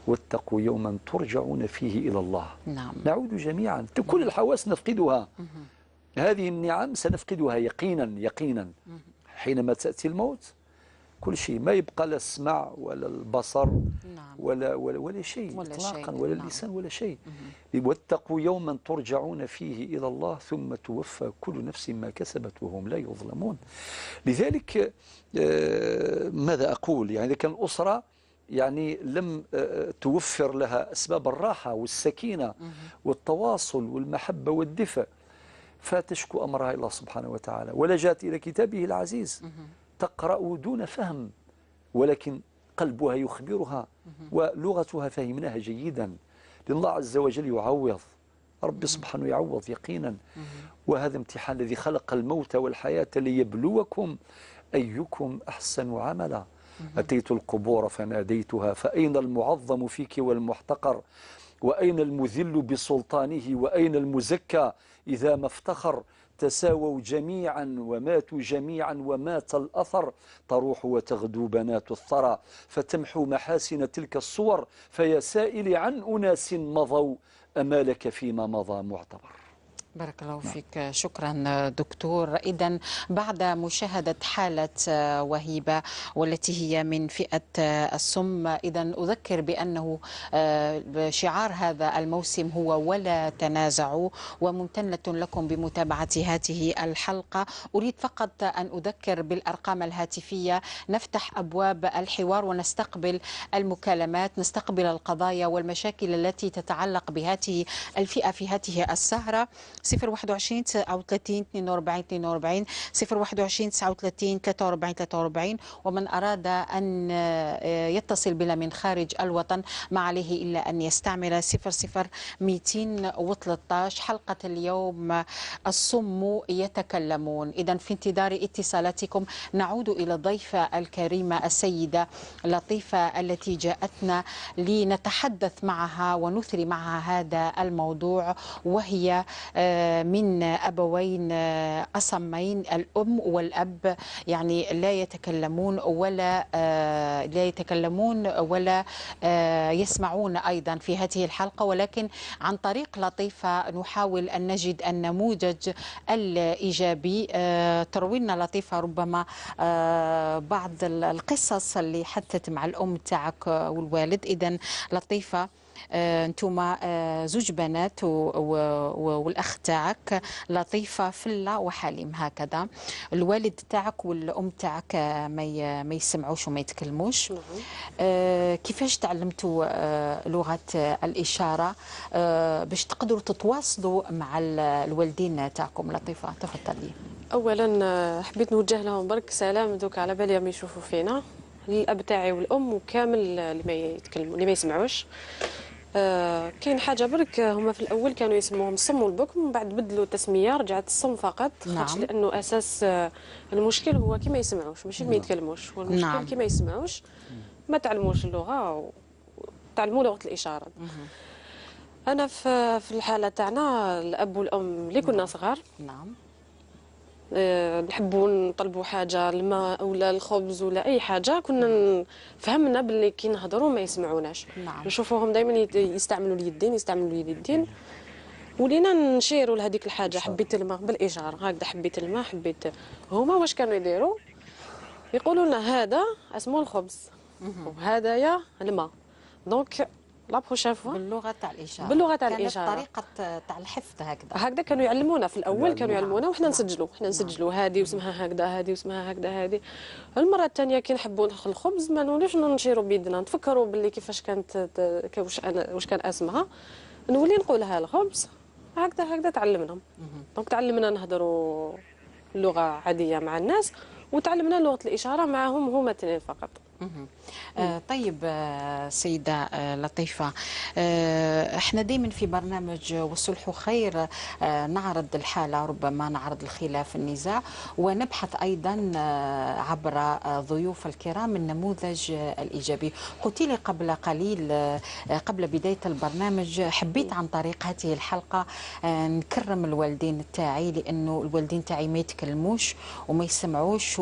واتقوا يوما ترجعون فيه إلى الله. نعم. نعود جميعا، كل الحواس نفقدها. هذه النعم سنفقدها يقينا يقينا حينما تأتي الموت. كل شيء ما يبقى، لا السمع ولا البصر. نعم. ولا ولا ولا شيء إطلاقا، ولا اللسان ولا شيء. واتقوا يوما ترجعون فيه إلى الله ثم توفى كل نفس ما كسبت وهم لا يظلمون. لذلك ماذا أقول؟ يعني إذا كان الأسرة يعني لم توفر لها أسباب الراحة والسكينة والتواصل والمحبة والدفء، فتشكو أمرها إلى الله سبحانه وتعالى، ولجأت إلى كتابه العزيز تقرأ دون فهم، ولكن قلبها يخبرها ولغتها فهمناها جيدا. لأن الله عز وجل يعوض، ربي سبحانه يعوض يقينا. وهذا امتحان الذي خلق الموت والحياة ليبلوكم أيكم أحسن عملا. أتيت القبور فناديتها فأين المعظم فيك والمحتقر، وأين المذل بسلطانه، وأين المزكى إذا ما افتخر. تساووا جميعا وماتوا جميعا ومات الأثر، تروح وتغدو بنات الثرى فتمحو محاسن تلك الصور، فيا سائلي عن أناس مضوا أما لك فيما مضى معتبر. بارك الله فيك. شكرا دكتور. إذا بعد مشاهدة حالة وهيبة والتي هي من فئة السم، إذا أذكر بأنه شعار هذا الموسم هو ولا تنازعوا، وممتنة لكم بمتابعة هذه الحلقة. أريد فقط أن أذكر بالأرقام الهاتفية. نفتح أبواب الحوار ونستقبل المكالمات، نستقبل القضايا والمشاكل التي تتعلق بهذه الفئة في هذه السهرة. 021 39 42 42، 021 39 43 43. ومن أراد أن يتصل بنا من خارج الوطن ما عليه إلا أن يستعمل 00 213. حلقة اليوم الصم يتكلمون. إذا في انتظار اتصالاتكم نعود إلى الضيفة الكريمة السيدة لطيفة التي جاءتنا لنتحدث معها ونثري معها هذا الموضوع، وهي من أبوين أصمين، الأم والأب، يعني لا يتكلمون ولا لا يتكلمون ولا يسمعون أيضا في هذه الحلقة، ولكن عن طريق لطيفة نحاول أن نجد النموذج الإيجابي. تروينا لطيفة ربما بعض القصص اللي حدثت مع الأم تاعك والوالد. إذن لطيفة، انتوما زوج بنات والاخ تاعك، لطيفة فله وحليم هكذا. الوالد تاعك والام تاعك ما يسمعوش وما يتكلموش. كيفاش تعلمتوا لغة الاشارة باش تقدروا تتواصلوا مع الوالدين تاعكم؟ لطيفة تفضلي. اولا حبيت نوجه لهم برك سلام، دوك على بالي راهم يشوفوا فينا، الاب تاعي والام وكامل اللي ما يتكلموا اللي ما يسمعوش. كاين حاجة برك، هما في الاول كانوا يسموهم الصم والبكم، من بعد بدلوا التسمية رجعت الصم فقط. نعم. لانه اساس المشكل هو كي ما يسمعوش، ماشي ما يتكلموش، هو المشكل. نعم. كي ما يسمعوش ما تعلموش اللغة وتعلموا لغة الاشارة. انا في الحالة تاعنا الاب والام اللي كنا صغار. نعم. نحبوا نطلبوا حاجة، الماء ولا الخبز ولا اي حاجة، كنا فهمنا باللي كي نهضروا ما يسمعوناش. نعم. نشوفوهم دائما يستعملوا اليدين، يستعملوا اليدين، ولينا نشيروا لهذيك الحاجة. حبيت الماء بالاشارة هكذا، حبيت الماء، حبيت. هما واش كانوا يديروا؟ يقولوا لنا هذا اسمه الخبز وهذايا الماء. donc la prochaine fois باللغة تاع الاشارة، باللغة تاع الاشارة، كانت طريقه تاع الحفظ هكذا. هكذا كانوا يعلمونا في الاول، كانوا يعلمونا وحنا نسجلوا، حنا نسجلوا هذه واسمها هكذا، هذه واسمها هكذا، هذه. المرة الثانية كي نحبوا ندخل الخبز ما نوليوش نشيروا بيدنا، نتفكروا باللي كيفاش كانت، واش كان اسمها، نولي نقولها الخبز هكذا. هكذا تعلمنا. donc تعلمنا نهضروا لغة عادية مع الناس، وتعلمنا لغة الاشارة معهم هما اثنين فقط. طيب سيدة لطيفة، احنا دايما في برنامج والصلح خير نعرض الحالة، ربما نعرض الخلاف، النزاع، ونبحث أيضا عبر ضيوف الكرام النموذج الإيجابي. قلت لي قبل قليل قبل بداية البرنامج، حبيت عن طريق هذه الحلقة نكرم الوالدين تاعي، لأنه الوالدين تاعي ما يتكلموش وما يسمعوش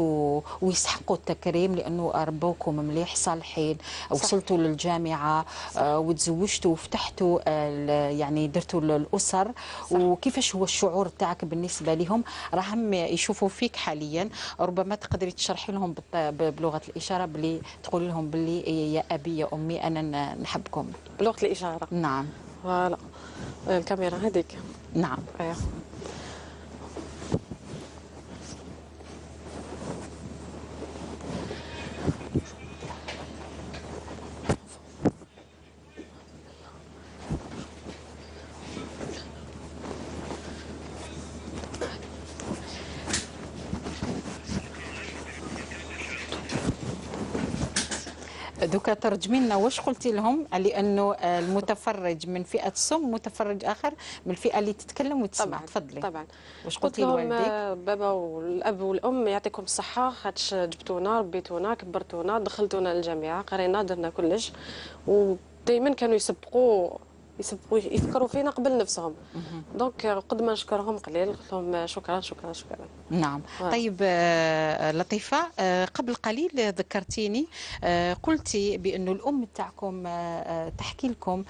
ويستحقوا التكريم، لأنه ربوكم مليح صالحين، وصلتوا للجامعة وتزوجتوا وفتحتوا يعني درتوا الأسر. صح. وكيفاش هو الشعور تاعك بالنسبة لهم؟ راهم يشوفوا فيك حاليا، ربما تقدري تشرحي لهم بلغة الإشارة، بلي تقولي لهم بلي يا أبي يا أمي أنا نحبكم بلغة الإشارة. نعم. voilà الكاميرا هذيك. نعم. أيوه. دوكا ترجمي لنا واش قلتي لهم، لانه المتفرج من فئة الصم متفرج اخر من الفئة اللي تتكلم وتسمع. تفضلي. طبعا. واش قلتي لوالديك؟ بابا والاب والام يعطيكم الصحة، خاطش جبتونا، ربيتونا، كبرتونا، دخلتونا للجامعة، قرينا، درنا كلش، ودائما كانوا يسبقوا يفكروا فينا قبل نفسهم. donc قد ما نشكرهم قليل، قلت لهم شكرا شكرا شكرا. نعم. طيب لطيفة، قبل قليل ذكرتيني، قلتي بأنه الأم تاعكم تحكي لكم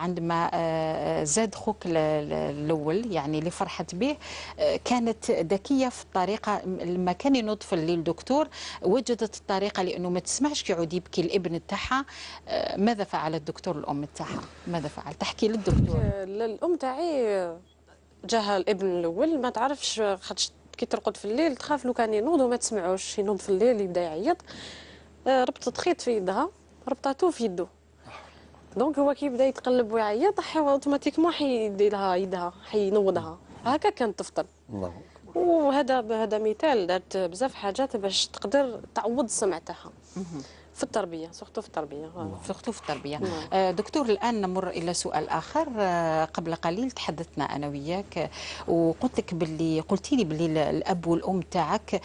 عندما زاد خوك الأول، يعني اللي فرحت به، كانت ذكية في الطريقة. لما كان ينوض في الليل دكتور، وجدت الطريقة لأنه ما تسمعش كيعود يبكي الابن تاعها. ماذا فعل الدكتور الأم تاعها؟ ماذا فعل؟ تحكي للدكتور. الأم تاعي جاها الابن الأول، ما تعرفش، خاطش كي ترقد في الليل تخاف لو كان ينوض وما تسمعوش، ينوض في الليل يبدا يعيط. ربطت خيط في يدها، ربطاتو في يدو. donc هو كي يبدا يتقلب ويعيط automatiquement حيدي لها يدها، حينوضها. هكا كانت تفطن. الله. وهذا مثال، دارت بزاف حاجات باش تقدر تعوض السمع تاعها. في التربية، surtout في التربية. surtout في التربية. دكتور، الان نمر الى سؤال اخر. قبل قليل تحدثنا انا وياك وقلت لك باللي قلتي لي باللي الاب والام تاعك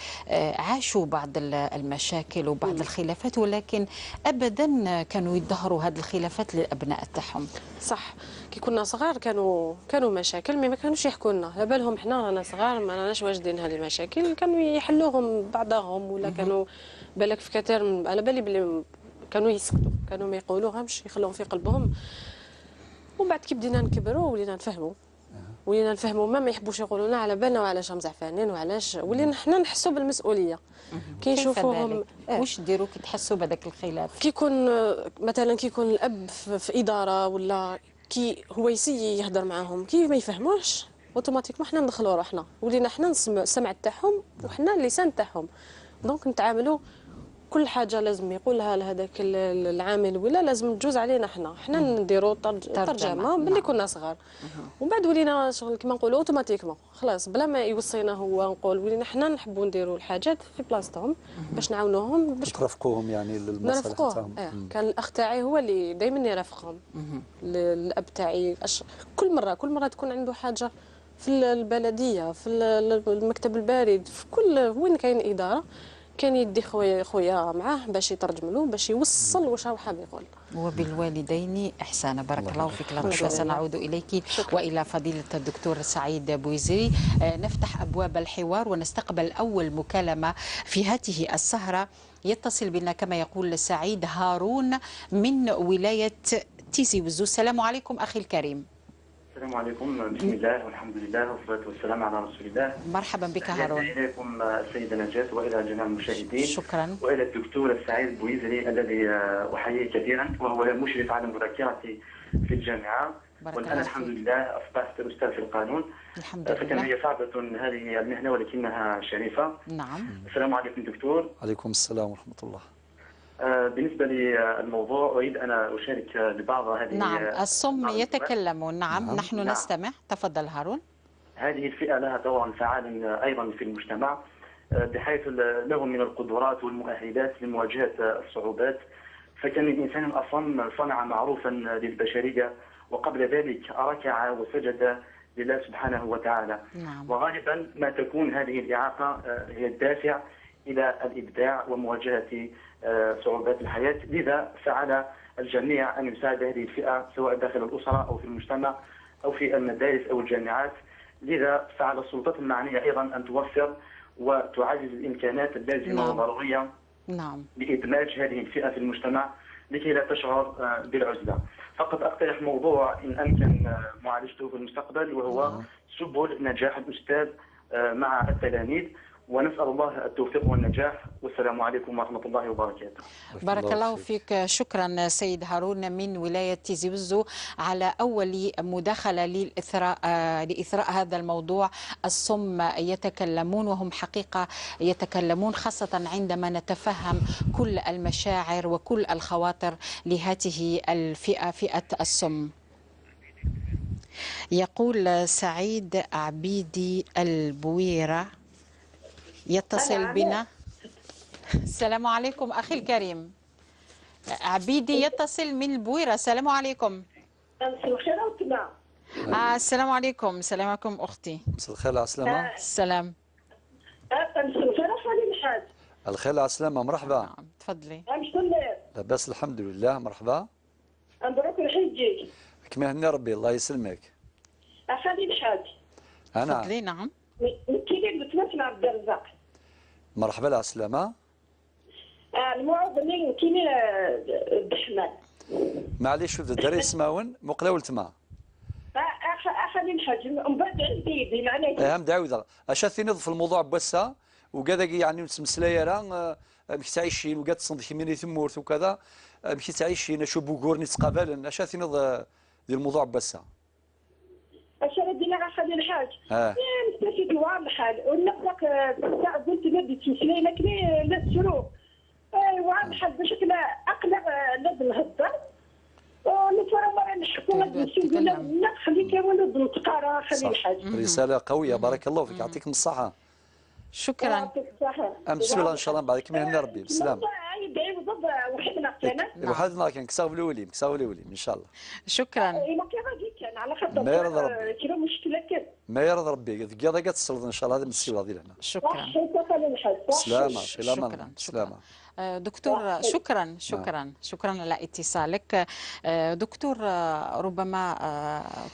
عاشوا بعض المشاكل وبعض الخلافات، ولكن ابدا كانوا يظهروا هذه الخلافات للابناء تاعهم. صح، كي كنا صغار كانوا مشاكل، mais ما كانوش يحكوا لنا، على بالهم حنا رانا صغار ما راناش واجدين هذه المشاكل، كانوا يحلوهم بعضهم ولا كانوا بالك في كثير، على بالي بلي كانوا يسكتوا، كانوا ما يقولوهمش، يخلوهم في قلبهم. ومن بعد كي بدينا نكبروا ولينا نفهموا ما يحبوش يقولوا لنا، على بالنا وعلاش هم زعفانين وعلاش، ولينا حنا نحسوا بالمسؤولية كي نشوفوهم. واش ديروا كي تحسوا بهذاك الخلاف؟ كي يكون مثلا كي يكون الاب في ادارة ولا كي هو يسيي يهضر معاهم، كي ما يفهموش automatiquement حنا ندخلوا روحنا، ولينا حنا نسمع السمع تاعهم وحنا اللسان تاعهم، donc نتعاملوا كل حاجة لازم يقولها لهذاك العامل ولا لازم تجوز علينا حنا نديروا ترجمه باللي كنا صغار. ومن بعد ولينا شغل كما نقولوا automatiquement خلاص بلا ما يوصينا هو، نقول ولينا حنا نحبوا نديروا الحاجات في بلاصتهم باش نعاونوهم، باش ترافقوهم يعني للمصالح تاعهم. كان الاخ تاعي هو اللي دائما يرافقهم، الاب تاعي كل مرة تكون عنده حاجة في البلدية، في المكتب البريد، في كل وين كاين ادارة، كان يدي خويا معاه باش يترجم له، باش يوصل واش هو حاب يقول. وبالوالدين احسانا. بارك الله فيك لطيفة، سنعود اليك والى فضيلة الدكتور سعيد بويزري. نفتح ابواب الحوار ونستقبل اول مكالمة في هذه السهرة. يتصل بنا كما يقول سعيد هارون من ولاية تيزي وزو. السلام عليكم اخي الكريم. السلام عليكم، بسم الله والحمد لله والصلاة والسلام على رسول الله. مرحبا بك هارون. إليكم السيدة نجاة وإلى جميع المشاهدين. شكرا. وإلى الدكتور السعيد بويزري الذي أحييه كثيرا، وهو مشرف على مذكرتي في الجامعة. والآن الحمد لله أصبحت أستاذ في القانون. الحمد لله. فكان هي صعبة هذه المهنة ولكنها شريفة. نعم. السلام عليكم دكتور. عليكم السلام ورحمة الله. بالنسبة للموضوع أريد أن أشارك ببعض هذه. نعم، الصم يتكلمون. نعم، نحن نعم. نستمع. تفضل هارون. هذه الفئة لها دور فعال أيضا في المجتمع، بحيث لهم من القدرات والمؤهلات لمواجهة الصعوبات. فكان الإنسان الأصم صنع معروفا للبشرية، وقبل ذلك ركع وسجد لله سبحانه وتعالى. نعم. وغالبا ما تكون هذه الإعاقة هي الدافع إلى الإبداع ومواجهة صعوبات الحياة. لذا فعلى الجميع أن يساعد هذه الفئة سواء داخل الأسرة أو في المجتمع أو في المدارس أو الجامعات. لذا فعلى السلطات المعنية أيضا أن توفر وتعزز الإمكانات اللازمة نعم. والضرورية نعم. لإدماج هذه الفئة في المجتمع لكي لا تشعر بالعزلة. فقط أقترح موضوع إن أمكن معالجته في المستقبل، وهو نعم. سبل نجاح الأستاذ مع التلاميذ، ونسأل الله التوفيق والنجاح، والسلام عليكم ورحمة الله وبركاته. بارك الله فيك. شكرا سيد هارون من ولاية تيزي وزو على أول مداخلة لإثراء هذا الموضوع. الصم يتكلمون، وهم حقيقة يتكلمون، خاصة عندما نتفهم كل المشاعر وكل الخواطر لهذه الفئة، فئة الصم. يقول سعيد عبيدي البويرة يتصل بنا. السلام عليكم أخي الكريم. عبيدي يتصل من البويرة. السلام عليكم. السلام عليكم. السلام عليكم أختي. مساء الخير على السلامة. السلام. الخير على السلامة، مرحبا. نعم تفضلي. لاباس الحمد لله، مرحبا. مبروك الحجي. كما هني ربي، الله يسلمك. أخالي الحاج. أنا. تفضلي. نعم. كيفاش بتمثل عبد الرزاق. مرحبا على السلامة. المعظمين كاين الدحمان. معليش شوف الدراري يسمعون مقلاول تما. اخلي الحاج من بعد عندي معناها. اهم دعوة اش ثينيض في الموضوع بوسا وكذا يعني تمسلايا راه مشي تعيشين وكا تصند كيميني ثمورت وكذا مشي تعيشين شو بوكور نتقابلن اش ثينيض ديال الموضوع بوسا. اش راه دينا اخلي الحاج. نستفيد دوار الحال ونقلق تاع قلت ما بديت تمسلاي لكن لا تسرو. ايوا الحال باش لا اقلق لازم نهضر. ونتورا مرة نحكوا لا خليك ولد نتقارا خلي الحاج. رسالة قوية، بارك الله فيك، يعطيكم الصحة. شكرا. بسم الله ان شاء الله بعد كما يهني ربي بالسلامة. وحدنا كان كساو الاولي كساو الاولي ان شاء الله. شكرا. على خاطر ما يرضى ربي. كاين مشكلة كان. ما يرضى ربي ذكي ذاك تصلد ان شاء الله هذا من السيوه هذه لهنا. شكرا. سلامه سلامه سلامه. دكتور شكرا شكرا شكرا على اتصالك. دكتور، ربما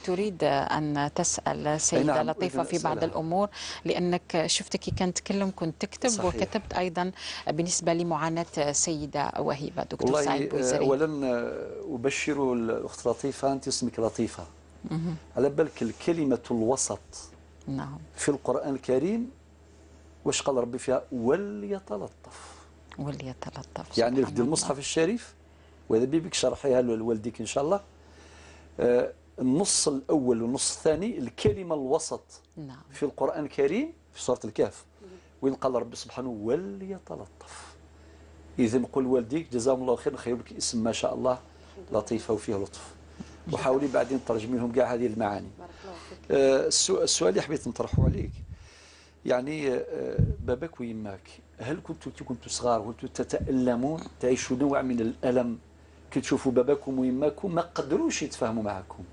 تريد أن تسأل سيدة نعم، لطيفة في بعض الأمور، لأنك شفتك كي كان تكلم كنت تكتب. صحيح. وكتبت أيضا بالنسبة لمعاناة سيدة وهيبة. دكتور سعيد بوزري، أولا أبشر الأخت لطيفة، أنت اسمك لطيفة، على بالك الكلمة الوسط نعم في القرآن الكريم واش قال ربي فيها؟ وليتلطف. وليتلطف. يعني في المصحف الشريف، وإذا بيبك شرحيها لوالديك إن شاء الله، النص الأول والنص الثاني الكلمة الوسط نعم في القرآن الكريم في سورة الكهف، وين قال ربي سبحانه وليتلطف. إذا نقول والديك جزاهم الله خير، نخير لك اسم ما شاء الله لطيفة وفيه لطف، وحاولي بعدين ترجمي لهم كاع هذه المعاني. السؤال اللي حبيت نطرحه عليك، يعني باباك ويماك، هل كنتوا صغار كنتوا تتألمون، تعيشوا نوع من الألم كي تشوفوا باباكم ويماكم ما قدروش يتفاهموا معكم؟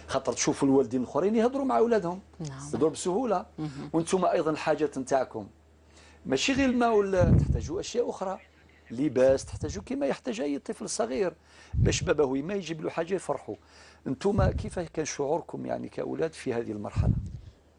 خاطر تشوفوا الوالدين الاخرين يهضروا مع اولادهم يهضروا بسهولة، وانتم ايضا الحاجات نتاعكم ماشي غير الماء، ولا تحتاجوا اشياء اخرى، لباس تحتاجوا كما يحتاج اي طفل صغير باش باباه ويما يجيب له حاجة يفرحوا. انتم كيف كان شعوركم يعني كاولاد في هذه المرحلة؟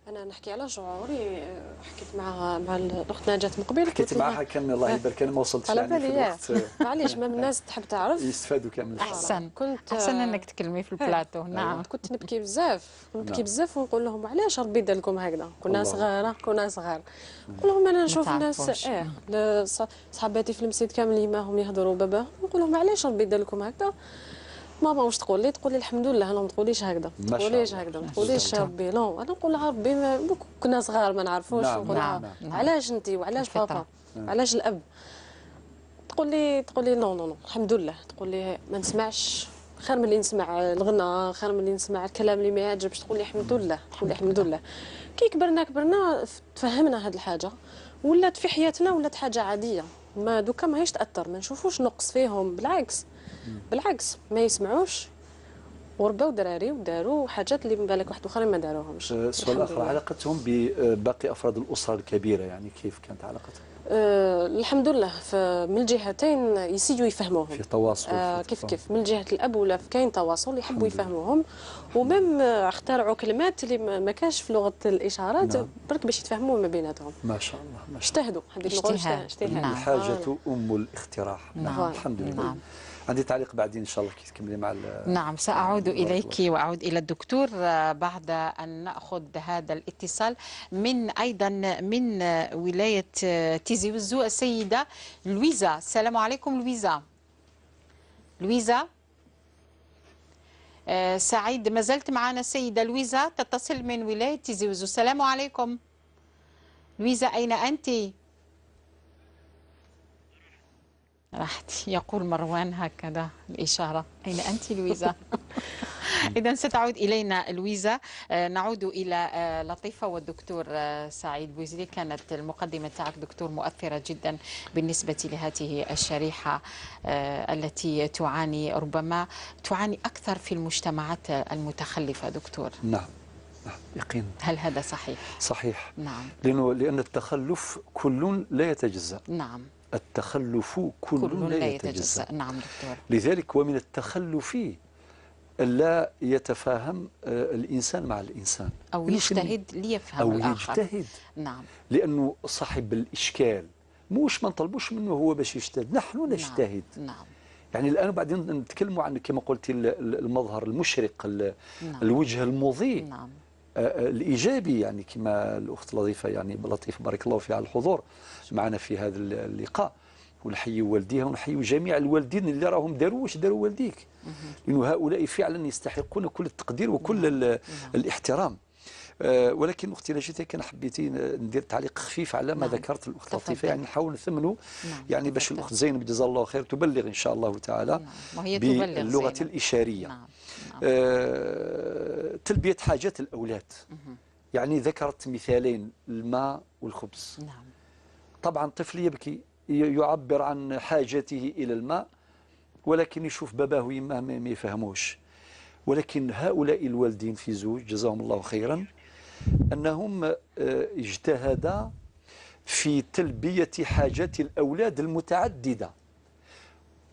انا نحكي على شعوري، حكيت مع الاخت نجاة من قبل، حكيت معها كان الله يبارك، انا ما وصلتش على يعني بالي في الوقت. معليش، ما الناس تحب تعرف يستفادوا كامل. احسن كنت احسن انك تكلمي في البلاتو. نعم كنت نبكي بزاف، كنت نبكي بزاف ونقول لهم علاش ربي دار لكم هكذا، كنا صغار كنا صغار، نقول لهم انا نشوف الناس صحاباتي في المسجد كامل يماهم يهضروا باباهم، نقول لهم علاش ربي دار لكم هكذا. ماما واش تقول لي؟ تقول لي الحمد لله. انا ما تقوليش هكذا، ما تقوليش هكذا، ما تقوليش ربي، non انا نقول لها ربي، ما كنا صغار ما نعرفوش. نعم نقول لها نعم. علاش انت وعلاش بابا علاش الاب؟ تقول لي non non non الحمد لله. تقول لي ما نسمعش خير من اللي نسمع الغنى، خير من اللي نسمع الكلام اللي ما يعجبش. تقول لي الحمد لله، تقول لي الحمد لله. كي كبرنا تفهمنا هذه الحاجة، ولات في حياتنا، ولات حاجة عادية، ما دوكا ماهيش تاثر، ما نشوفوش نقص فيهم، بالعكس بالعكس ما يسمعوش، ورباو دراري وداروا حاجات اللي من بالك واحد اخرين ما داروهمش. السؤال الاخر، علاقتهم بباقي افراد الاسرة الكبيرة يعني كيف كانت علاقتهم؟ الحمد لله من الجهتين يسيوا يفهموهم في تواصل، كيف كيف من جهة الاب ولا كاين تواصل، يحبوا يفهموهم، و même اخترعوا كلمات اللي ما كانش في لغة الاشارات. نعم. برك باش يتفهموا ما بيناتهم. ما شاء الله ما شاء الله، اجتهدوا، حبيت نقول اجتهاد. نعم. الحاجة ام الاختراع. نعم. الحمد لله. نعم. عندي تعليق بعدين ان شاء الله كي تكملي مع. نعم سأعود إليك وأعود إلى الدكتور بعد أن نأخذ هذا الاتصال من أيضا من ولاية تيزي وزو، السيدة لويزا. السلام عليكم لويزا. لويزا سعيد، ما زلت معنا السيدة لويزا تتصل من ولاية تيزي وزو. السلام عليكم لويزا، أين أنت؟ راحت، يقول مروان هكذا الإشارة، أين أنت لويزا؟ إذا ستعود إلينا لويزا. نعود إلى لطيفة والدكتور سعيد بوزري. كانت المقدمة تاعك دكتور مؤثرة جدا بالنسبة لهذه الشريحة التي تعاني، ربما تعاني أكثر في المجتمعات المتخلفة دكتور. نعم نعم يقين. هل هذا صحيح؟ صحيح. نعم. لأن التخلف كل لا يتجزأ. نعم. التخلف كل لا يتجزأ. نعم دكتور. لذلك ومن التخلف لا يتفاهم الإنسان مع الإنسان، أو يجتهد ليفهم أو الآخر، يجتهد. نعم. لأنه صاحب الإشكال مش ما نطلبوش منه هو باش يجتهد، نحن نجتهد. نعم. يعني الآن بعدين نتكلموا عن كما قلت المظهر المشرق، نعم. الوجه المضيء. نعم. الإيجابي، يعني كما الأخت لطيفة، يعني لطيفة بارك الله فيها على الحضور معنا في هذا اللقاء، ونحيي والديها ونحيي جميع الوالدين اللي راهم داروا واش داروا والديك، لأنه هؤلاء فعلا يستحقون كل التقدير وكل الاحترام. ولكن اختي نجيتي كان حبيتي ندير تعليق خفيف على ما ذكرت الاخت لطيفة، يعني نحاول نثمنوا، يعني باش الاخت زينب جزاها الله خير تبلغ ان شاء الله تعالى باللغة الاشاريه. نعم. تلبية حاجات الاولاد. يعني ذكرت مثالين، الماء والخبز. نعم. طبعا طفل يبكي يعبر عن حاجته الى الماء، ولكن يشوف باباه ويماه ما يفهموش. ولكن هؤلاء الوالدين في زوج جزاهم الله خيرا أنهم اجتهدا في تلبية حاجات الأولاد المتعددة.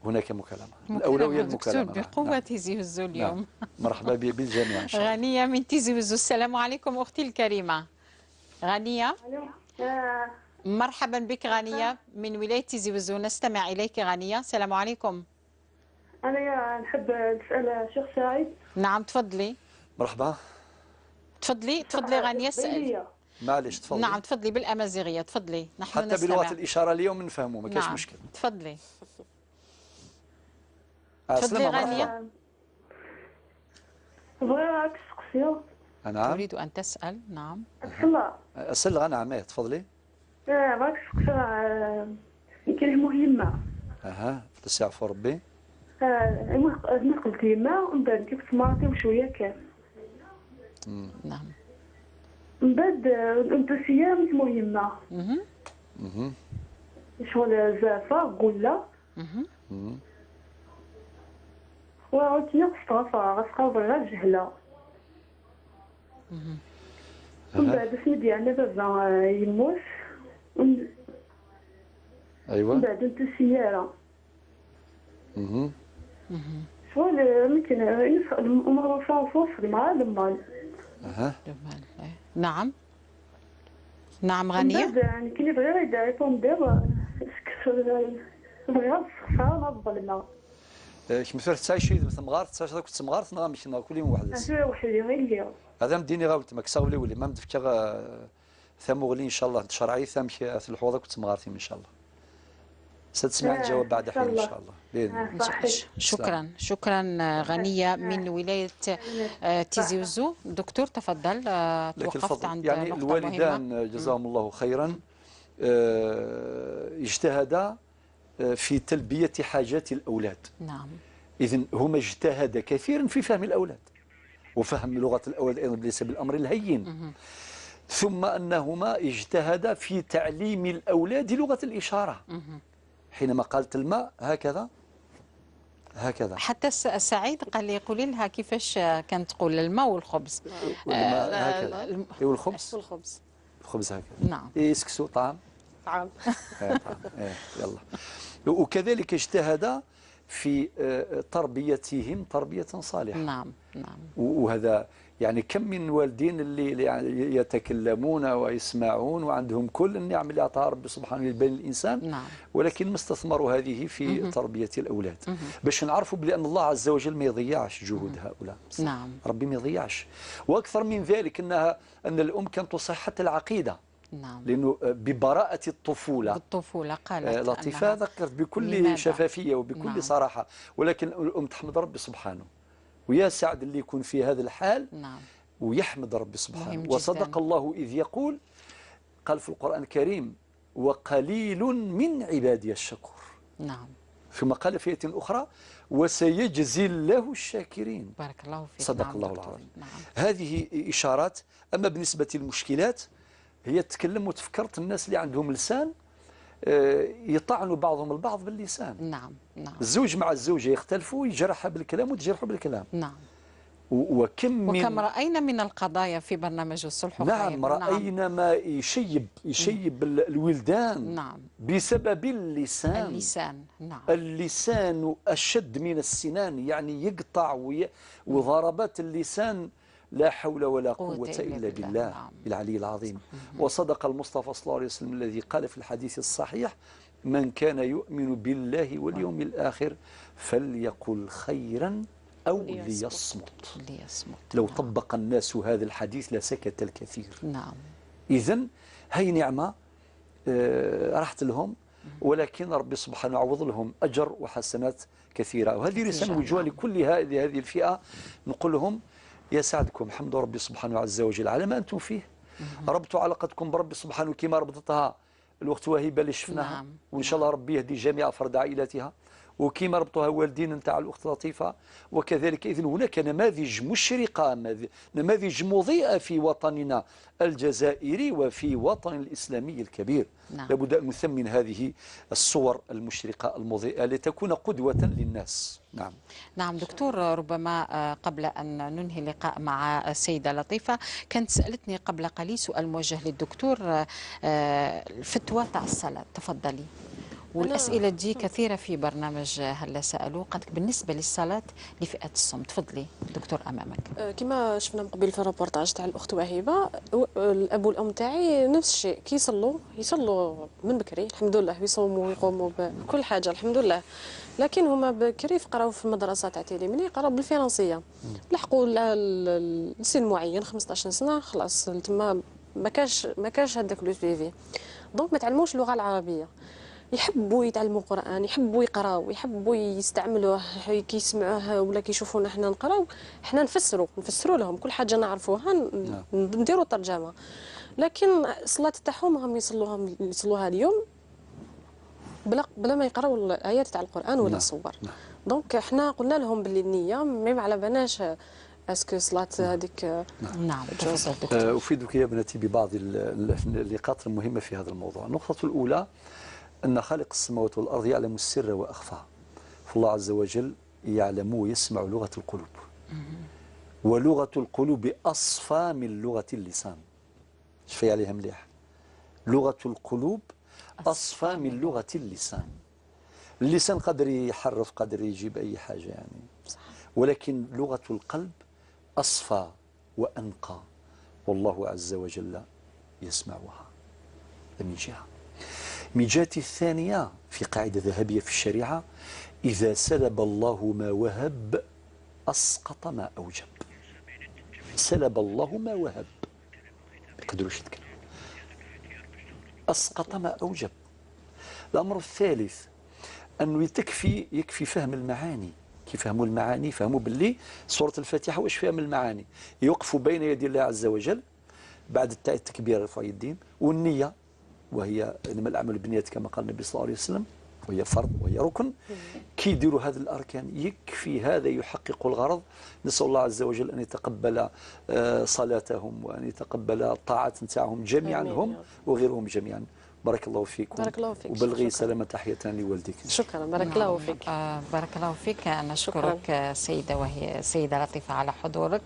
هناك مكالمة، الأولوية المكالمة بقوة. نعم. تيزي وزو اليوم. نعم. مرحبا بالجميع إن شاء الله. غنية من تيزي وزو، السلام عليكم أختي الكريمة غنية. مرحبا بك غنية من ولاية تيزي وزو، نستمع إليك غنية. السلام عليكم. أنا نحب نسأل الشيخ سعيد. نعم تفضلي. مرحبا. تفضلي تفضلي غنية، اسألي. معليش تفضلي. نعم تفضلي بالأمازيغية، تفضلي. نحن حتى بلغة الإشارة اليوم نفهموا، ما كاش. نعم. مشكل. تفضلي تفضلي غنية. بغيت تسقسي. نعم. تريد أن تسأل. نعم. أسأل. أسأل. نعم تفضلي. بغيت تسقسي كاين مهمة. أها تسعف ربي. أنا قلت يما ومن بعد كيف سمعتي وشوية كان. نعم. من بعد الدوسية مهمة. شغل زافة قلة. وعاوتاني غتستغفر غتقابل غير جهلة. من بعد سميتي أنا بابا يموت. أيوا. من بعد انت السيارة. شغل يمكن المغرفة مع المال. نعم نعم غنية. يعني كي بغير يعيطون دابا بغير الصخرة ما ظلمة. كيما تعيشي تمغارت تعيش كنت تمغارت نغا مشي كل يوم وحدس. أنا وحدي غير اليوم. هذا مديني غاوت ما كساولي ولي ما مدفكا ثموغلي إن شاء الله تشرعي ثم الحوضة كنت تمغارتي إن شاء الله. ستسمع الجواب بعد حين إن شاء الله بإذن الله. شكرا شكرا غنية من ولاية تيزي وزو. دكتور تفضل. توقفت عند يعني نقطة الوالدان مهمة. جزاهم الله خيرا اجتهدا في تلبية حاجات الأولاد. نعم. إذن هما اجتهدا كثيرا في فهم الأولاد وفهم لغة الأولاد أيضا ليس بالأمر الهين. ثم أنهما اجتهدا في تعليم الأولاد لغة الإشارة. حينما قالت الماء هكذا هكذا. حتى سعيد قال لي قولي لها كيفاش كانت تقول الماء والخبز. والماء هكذا. والخبز والخبز الخبز هكذا. نعم. إيه سكسو طعام طعام. طعام. يلا. وكذلك اجتهد في تربيتهم تربية صالحة. نعم نعم. وهذا يعني كم من والدين اللي يتكلمون ويسمعون وعندهم كل النعم اللي أعطاها ربي سبحانه لبني الإنسان. نعم. ولكن ما استثمروا هذه في تربية الأولاد. باش نعرفوا بأن الله عز وجل ما يضيعش جهود هؤلاء. نعم. ربي ما يضيعش. وأكثر من ذلك أن الأم كانت تصحح العقيدة. نعم. لأنه ببراءة الطفولة. بالطفولة قالت لطيفة ذكرت بكل لماذا؟ شفافية وبكل نعم. صراحة. ولكن الأم تحمد ربي سبحانه، ويا سعد اللي يكون في هذا الحال. نعم. ويحمد ربي سبحانه. وصدق الله إذ يقول، قال في القرآن الكريم: وقليل من عبادي الشكور. نعم. ثم قال في آية أخرى: وسيجزي الله الشاكرين. بارك الله فيك. صدق نعم الله دكتور. العظيم. نعم. هذه إشارات. أما بالنسبة للمشكلات هي تتكلم وتفكرت الناس اللي عندهم لسان يطعنوا بعضهم البعض باللسان. نعم نعم. الزوج مع الزوجة يختلفوا، يجرحها بالكلام وتجرحوا بالكلام. نعم. وكم رأينا من القضايا في برنامج الصلح. نعم رأينا ما يشيب الولدان. نعم. بسبب اللسان. اللسان. نعم. اللسان أشد من السنان، يعني يقطع وضربات اللسان لا حول ولا قوة إلا بالله. نعم. العلي العظيم. وصدق المصطفى صلى الله عليه وسلم الذي قال في الحديث الصحيح: من كان يؤمن بالله واليوم الآخر فليقل خيرا أو ليصمت. ليصمت. لو طبق الناس هذا الحديث لسكت الكثير. نعم. إذن هي نعمة راحت لهم، ولكن ربي سبحانه عوض لهم أجر وحسنات كثيرة. وهذه رسالة موجهة لكل هذه الفئة، نقول لهم يا سعدكم، حمدوا ربي سبحانه عز وجل على ما أنتم فيه. ربطوا علاقتكم بربي سبحانه كما ربطتها الوقت وهبة اللي شفناها. نعم. وإن شاء الله ربي يهدي جميع أفراد عائلتها وكما ربطوها والدين نتاع الأخت لطيفة. وكذلك إذن هناك نماذج مشرقة، نماذج مضيئة في وطننا الجزائري وفي وطن الإسلامي الكبير. نعم. لابد أن نثمن هذه الصور المشرقة المضيئة لتكون قدوة للناس. نعم. نعم دكتور، ربما قبل أن ننهي اللقاء مع السيدة لطيفة، كانت سألتني قبل قليل سؤال موجه للدكتور، الفتوى تاع الصلاة، تفضلي. والأسئلة دي كثيرة في برنامج هلا سألوا، قالت بالنسبة للصلاة لفئة الصم. تفضلي دكتور أمامك. كما شفنا من قبل في الروبورتاج تاع الأخت وهبة، الأب والأم تاعي نفس الشيء، كي يصلوا من بكري الحمد لله، يصوموا ويقوموا بكل حاجة الحمد لله، لكن هما بكري قراو في المدرسة تاع تيليمني، قراو بالفرنسية، لحقوا لسن معين 15 سنة خلاص تما ما كاش هذاك le suivi، donc ما تعلموش اللغة العربية. يحبوا يتعلموا القرآن، يحبوا يقراو، يحبوا يستعملوه، كي يسمعوه ولا كيشوفونا حنا نقراو، حنا نفسروا لهم كل حاجة نعرفوها، نديروا ترجمة. لكن الصلاة تاعهم هم يصلوها اليوم بلا ما يقراو الآيات تاع القرآن ولا الصور. donc حنا قلنا لهم باللي النية، même على بالناش est-ce que صلاة هذيك. نعم. أفيدك يا ابنتي ببعض النقاط المهمة في هذا الموضوع. النقطة الأولى أن خالق السماوات والأرض يعلم السر وأخفى، فالله عز وجل يعلم ويسمع لغة القلوب، ولغة القلوب أصفى من لغة اللسان. شفي عليها مليح، لغة القلوب أصفى من لغة اللسان. اللسان قادر يحرف، قادر يجيب أي حاجة يعني، ولكن لغة القلب أصفى وأنقى، والله عز وجل يسمعها. من جهة. من جهة الثانية، في قاعدة ذهبية في الشريعة: إذا سلب الله ما وهب أسقط ما أوجب. سلب الله ما وهب، ما يقدروش يتكلموا، أسقط ما أوجب. الأمر الثالث أنه يكفي فهم المعاني. كي فهموا المعاني، فهموا باللي سورة الفاتحة واش فيها من المعاني، يوقفوا بين يدي الله عز وجل بعد التكبير رفع اليدين، والنية وهي إنما الأعمال بالنيات كما قال النبي صلى الله عليه وسلم، وهي فرض وهي ركن. كي يديروا هذه الأركان يكفي، هذا يحقق الغرض. نسأل الله عز وجل أن يتقبل صلاتهم وأن يتقبل الطاعات نتاعهم جميعا، هم وغيرهم جميعا. بارك الله فيكم. بارك الله فيك. وبلغي سلامة تحية لوالديك. شكرا، بارك الله فيك. بارك الله فيك. أنا أشكرك سيدة، وهي سيدة لطيفة، على حضورك.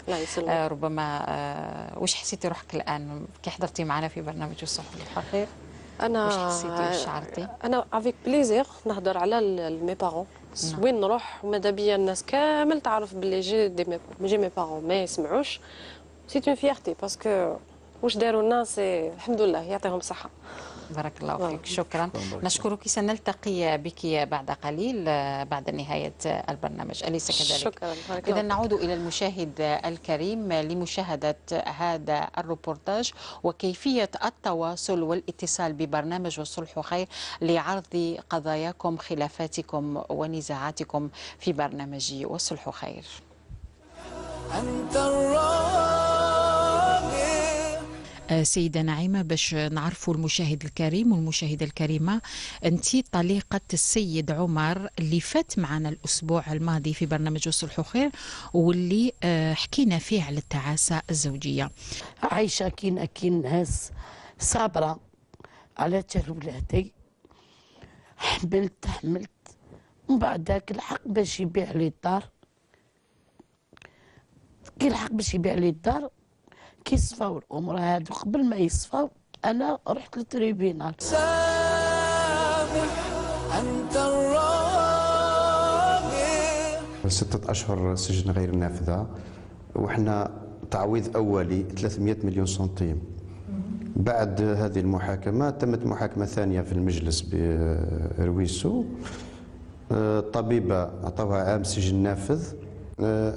ربما وش حسيتي روحك الآن كي حضرتي معنا في برنامج الصحة الخير؟ انا واش حسيتي واش شعرتي؟ انا avec plaisir نهضر على mes parents. وين نروح وماذا بيا الناس كامل تعرف باللي j'ai mes parents ما يسمعوش. c'est une fierté parce que واش داروا لنا c'est الحمد لله، يعطيهم الصحة. بارك الله فيك. شكرا، نشكرك. سنلتقي بك بعد قليل بعد نهاية البرنامج، أليس كذلك؟ شكرا. إذا نعود إلى المشاهد الكريم لمشاهدة هذا الروبورتاج وكيفية التواصل والاتصال ببرنامج والصلح خير لعرض قضاياكم، خلافاتكم ونزاعاتكم في برنامج والصلح خير. أنت الراغب. سيدة نعيمة، باش نعرفوا المشاهد الكريم والمشاهدة الكريمة، أنت طليقة السيد عمر اللي فات معنا الأسبوع الماضي في برنامج الصلح خير، واللي حكينا فيه على التعاسة الزوجية. عايشة كي ناس صابرة على تال ولادي، حملت ومن بعد ذاك الحق باش يبيع لي الدار، كي الحق باش يبيع لي الدار كي صفاو الامور هادو قبل ما يصفاو انا رحت لل tribunal. سامح انت الراغب. 6 اشهر سجن غير نافذة، وحنا تعويض اولي 300 مليون سنتيم. بعد هذه المحاكمة تمت محاكمة ثانية في المجلس برويسو. الطبيبة عطوها عام سجن نافذ.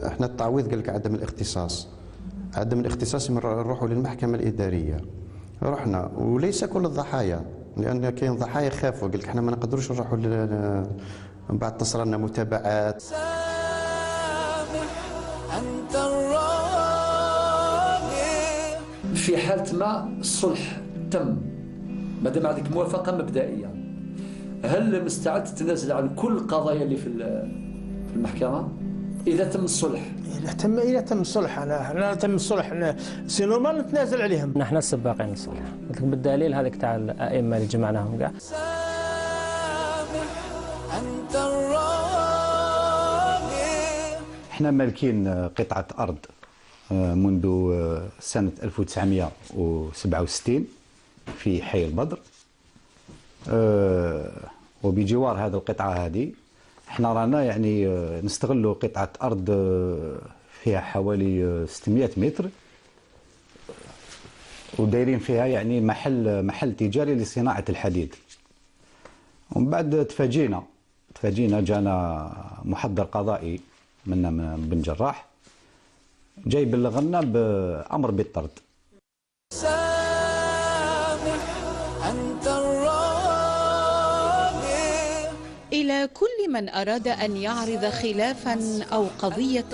احنا التعويض قال لك عدم الاختصاص. عدم الاختصاص نروحوا للمحكمة الإدارية. رحنا، وليس كل الضحايا، لأن كاين ضحايا خافوا، قال لك احنا ما نقدروش نروحوا من بعد تصرى لنا متابعات. سامح أنت الراغب. في حالة ما الصلح تم، ما دام عندك موافقة مبدئية، هل مستعد تتنازل عن كل القضايا اللي في المحكمة اذا تم الصلح؟ اذا تم الصلح، انا تم الصلح c'est normal نتنازل عليهم. نحن السباقين للصلح، قلت لك بالدليل هذاك تاع الائمة اللي جمعناهم كاع. احنا مالكين قطعه ارض منذ سنة 1967 في حي البدر، وبجوار هذه القطعة هذه احنا رانا يعني نستغلوا قطعة أرض فيها حوالي 600 متر، ودايرين فيها يعني محل تجاري لصناعة الحديد. ومن بعد تفاجينا جانا محضر قضائي من بن جراح جاي بلغنا بأمر بالطرد. إلى كل من أراد أن يعرض خلافا أو قضية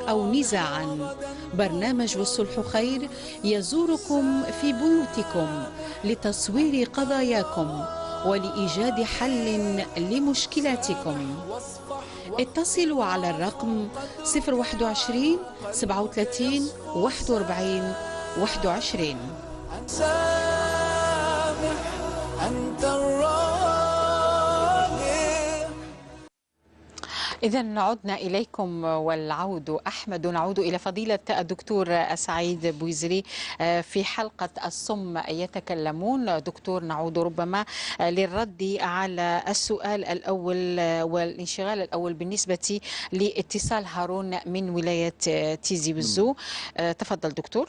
أو نزاعا، برنامج والصلح خير يزوركم في بيوتكم لتصوير قضاياكم ولإيجاد حل لمشكلاتكم. اتصلوا على الرقم 021 37 41 21. إذا عدنا إليكم والعود أحمد. نعود إلى فضيلة الدكتور سعيد بويزري في حلقة الصم يتكلمون. دكتور، نعود ربما للرد على السؤال الأول والانشغال الأول بالنسبة لاتصال هارون من ولاية تيزي وزو. تفضل دكتور.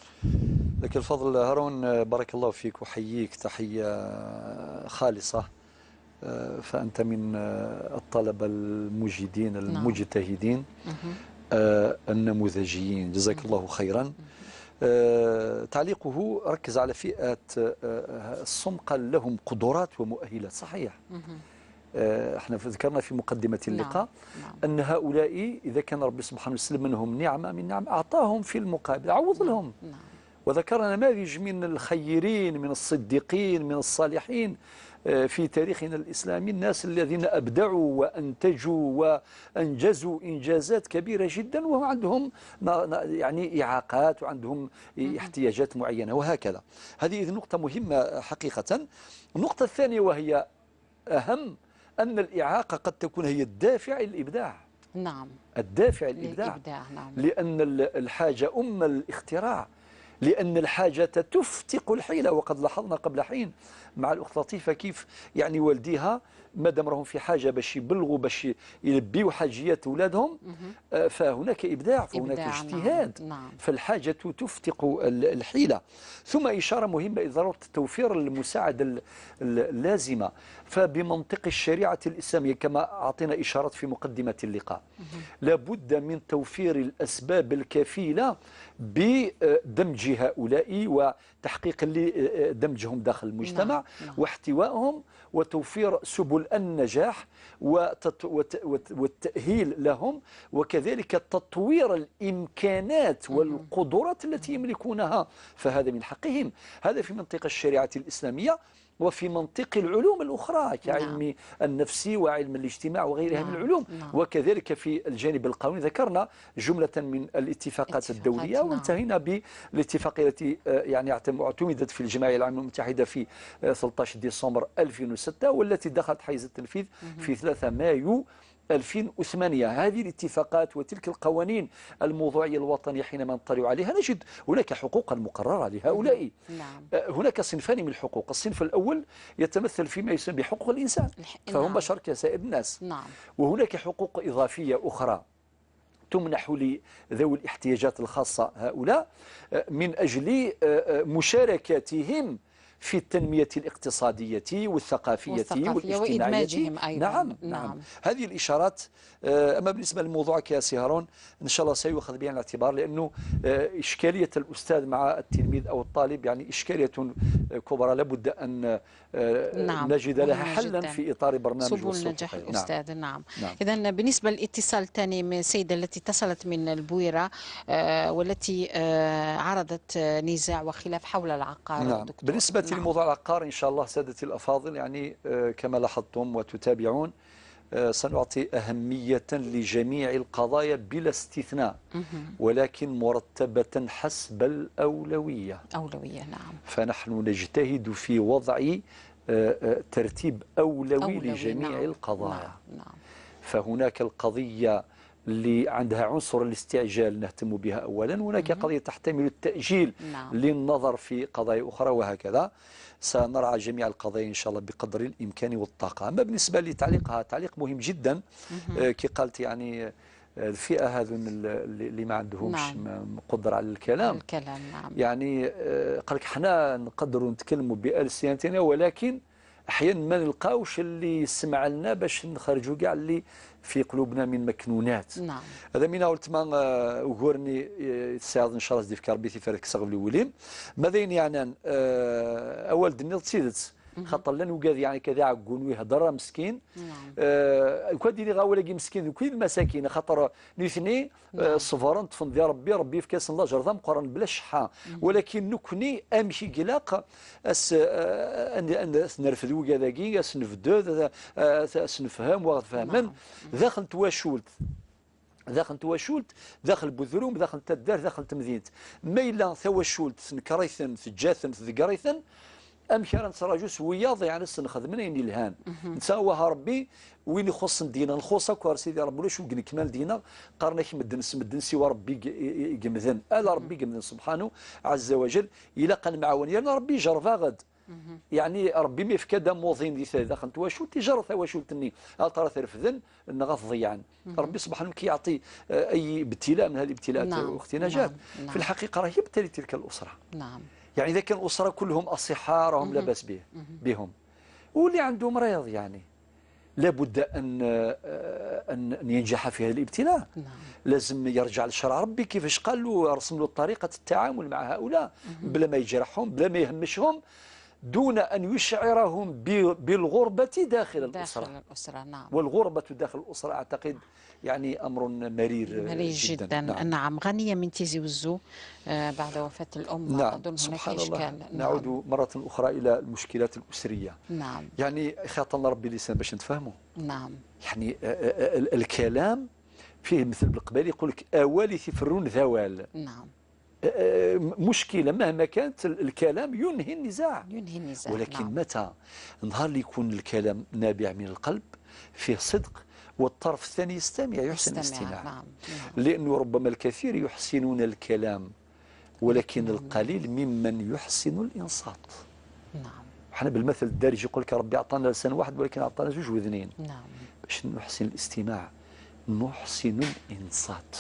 لك الفضل هارون، بارك الله فيك وحييك تحية خالصة، فأنت من الطلبة المجيدين المجتهدين النموذجيين، جزاك الله خيرا. تعليقه ركز على فئة الصم، قال لهم قدرات ومؤهلات. صحيح، احنا ذكرنا في مقدمة اللقاء أن هؤلاء إذا كان ربي سبحانه وسلم منهم نعمة من نعم أعطاهم في المقابل، عوض لهم. وذكرنا نماذج من الخيرين، من الصديقين، من الصالحين في تاريخنا الإسلامي، الناس الذين أبدعوا وأنتجوا وأنجزوا إنجازات كبيرة جدا وهم عندهم يعني إعاقات وعندهم احتياجات معينة وهكذا. هذه إذن نقطة مهمة حقيقة. النقطة الثانية وهي أهم، أن الإعاقة قد تكون هي الدافع للإبداع. نعم، الدافع للإبداع، نعم. لأن الحاجة أم الاختراع، لأن الحاجة تفتق الحيلة. وقد لاحظنا قبل حين مع الأخت لطيفة كيف يعني والديها ما دام راهم في حاجة باش يبلغوا باش يلبيوا حاجيات أولادهم، فهناك إبداع، فهناك اجتهاد. نعم. فالحاجة تفتق الحيلة. ثم إشارة مهمة إلى ضرورة توفير المساعدة اللازمة، فبمنطق الشريعة الإسلامية كما أعطينا إشارات في مقدمة اللقاء، لابد من توفير الأسباب الكفيلة بدمج هؤلاء وتحقيق دمجهم داخل المجتمع. نعم. واحتوائهم وتوفير سبل النجاح والتأهيل لهم، وكذلك تطوير الإمكانات والقدرات التي يملكونها، فهذا من حقهم. هذا في منطق الشريعة الإسلامية وفي منطق العلوم الأخرى كعلم النفس وعلم الاجتماع وغيرها من العلوم. وكذلك في الجانب القانوني ذكرنا جملة من الاتفاقات الدولية، وانتهينا بالاتفاقية التي يعني اعتمدت في الجمعية العامة المتحدة في 13 ديسمبر 2006، والتي دخلت حيز التنفيذ في 3 مايو 2008. هذه الاتفاقات وتلك القوانين الموضوعية الوطنية حينما نطلع عليها نجد هناك حقوقا مقررة لهؤلاء. نعم. هناك صنفان من الحقوق. الصنف الأول يتمثل فيما يسمى بحقوق الإنسان، فهم نعم. بشر كسائر الناس. نعم. وهناك حقوق إضافية أخرى تمنح لذوي الاحتياجات الخاصة هؤلاء من أجل مشاركتهم في التنمية الاقتصادية والثقافية والاجتماعية وإدماجهم أيضا. نعم. نعم. هذه الإشارات. أما بالنسبة لموضوعك يا سي هارون إن شاء الله سيؤخذ بعين الاعتبار، لأنه إشكالية الأستاذ مع التلميذ أو الطالب يعني إشكالية كبرى لابد أن نعم. نجد لها حلا في إطار برنامج سبل نجاح الأستاذ. نعم. نعم. إذا بالنسبة للاتصال الثاني من السيدة التي اتصلت من البويرة والتي عرضت نزاع وخلاف حول العقار. نعم. دكتور. بالنسبة بالنسبة لموضوع العقار إن شاء الله سادتي الأفاضل، يعني كما لاحظتم وتتابعون سنعطي أهمية لجميع القضايا بلا استثناء، ولكن مرتبة حسب الأولوية. أولوية، نعم. فنحن نجتهد في وضع ترتيب أولوي لجميع القضايا. نعم. فهناك القضية اللي عندها عنصر الاستعجال نهتم بها أولا، هناك قضية تحتمل التأجيل للنظر في قضايا أخرى، وهكذا سنرعى جميع القضايا إن شاء الله بقدر الإمكان والطاقة. أما بالنسبة لتعليقها، تعليق مهم جدا، كي قالت يعني الفئة هذون اللي ما عندهمش قدرة على الكلام. نعم. يعني قال لك حنا نقدروا نتكلموا بألسنتنا، ولكن احيانا ما نلقاوش اللي يسمع لنا باش نخرجوا كاع اللي في قلوبنا من مكنونات. نعم. هذا من اول تما وغورني تساعد ان شاء الله في كربي في كسغ الاولين ماذا يعني اول دنيا تسيدت خاطر لان وكاد يعني كذا عقون ويهضر مسكين. نعم. كاد اللي غاولاكي مسكين وكل المساكين خاطر نيثني صفران طفن ديال ربي ربي في كاس الله جرذا مقارن بلا شحه، ولكن نكني امشي قلاق اس ان نرفد وكذاكي اس نفدو اس نفهم وغتفهمن داخل تواشولت داخل تواشولت داخل بوذروم داخل تدار داخل تمدينت ما الا تواشولت نكريثن تجاثن تذكريثن أمشي راه نتراجو سويا يعني نخدم لين الهان نساوها ربي وين يخص دينا الخوصه كوار سيدي ربي ولا شو كمال دينا قارنا كي مدن مدن سوى ربي يقمذن الا ربي يقمذن سبحانه عز وجل الى قال معاون يعني ربي جرفا غد يعني ربي ما يفكا دام موظين دي داخل تواشو تجار تواشو تني ترى ترفذن نغاث ضيعا ربي سبحانه كيعطي اي ابتلاء من هذه الابتلاءات. نعم. اختي نجاة. نعم. في الحقيقة راه يبتلي تلك الاسرة. نعم. يعني إذا كان الأسرة كلهم أصحاء راهم لاباس بهم، واللي عنده مريض يعني لابد أن ينجح في هذا الابتلاء. نعم. لازم يرجع لشرع ربي كيفاش قال له، رسم له طريقة التعامل مع هؤلاء بلا ما يجرحهم بلا ما يهمشهم دون أن يشعرهم بالغربة داخل الأسرة. داخل الأسرة. نعم. والغربة داخل الأسرة أعتقد يعني أمر مرير جدا, جداً. نعم. نعم. غنية من تيزي وزو بعد وفاة الأم. نعم. أظن سبحان هناك الله. إشكال. نعم. نعود مرة أخرى إلى المشكلات الأسرية. نعم. يعني خاطرنا ربي لسان باش نتفهموا. نعم. يعني الكلام فيه مثل بالقبالي يقول لك أوالي ثفرون ذوال. نعم. مشكلة مهما كانت الكلام ينهي النزاع. ينهي النزاع. ولكن نعم. متى نهار اللي يكون الكلام نابع من القلب فيه صدق والطرف الثاني يستمع يحسن الاستماع. نعم. نعم. لأنه ربما الكثير يحسنون الكلام ولكن القليل ممن يحسن الإنصات. نعم. احنا بالمثل الدارج يقول لك ربي أعطانا لسان واحد ولكن أعطانا زوج وذنين. نعم. باش نحسن الاستماع نحسن الإنصات،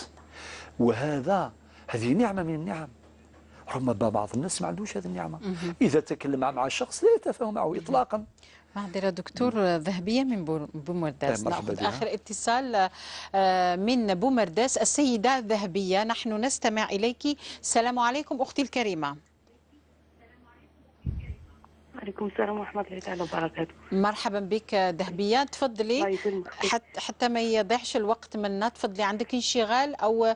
وهذا هذه نعمة من النعم. ربما بعض الناس ما عندوش هذه النعمة. إذا تكلم مع شخص لا يتفاهم معه إطلاقا. معذرة دكتور، ذهبية من بومرداس. نأخذ آخر اتصال من بومرداس، السيدة ذهبية، نحن نستمع إليك. السلام عليكم أختي الكريمة. عليكم السلام ورحمة الله تعالى وبركاته. مرحبا بك ذهبية، تفضلي حتى ما يضيعش الوقت منا. تفضلي، عندك انشغال أو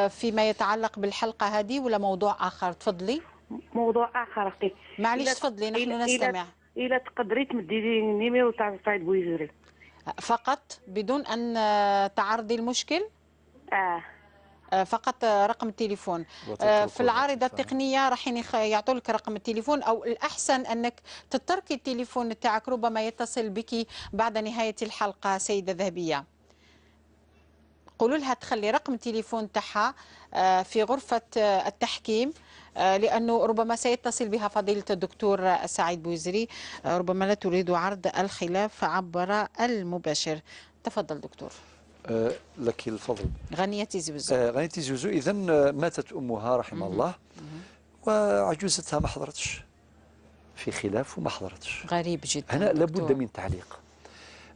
فيما يتعلق بالحلقة هذه ولا موضوع آخر؟ تفضلي. موضوع آخر أختي. معليش تفضلي، نحن نستمع. إلا تقدري تمدي لي ال numéro تاع سعيد بويزري فقط بدون أن تعرضي المشكل؟ فقط رقم التليفون. في العارضة التقنية راح يعطوا لك رقم التليفون، أو الأحسن أنك تتركي التليفون تاعك، ربما يتصل بك بعد نهاية الحلقة. سيدة ذهبية، قولوا لها تخلي رقم التليفون تاعها في غرفة التحكيم، لأنه ربما سيتصل بها فضيلة الدكتور سعيد بوزري، ربما لا تريد عرض الخلاف عبر المباشر. تفضل دكتور. لك الفضل. غنية تيزي وزو. غنية تيزي وزو إذا ماتت أمها رحمها الله، وعجوزتها ما حضرتش، في خلاف وما حضرتش. غريب جدا. هنا لابد من تعليق.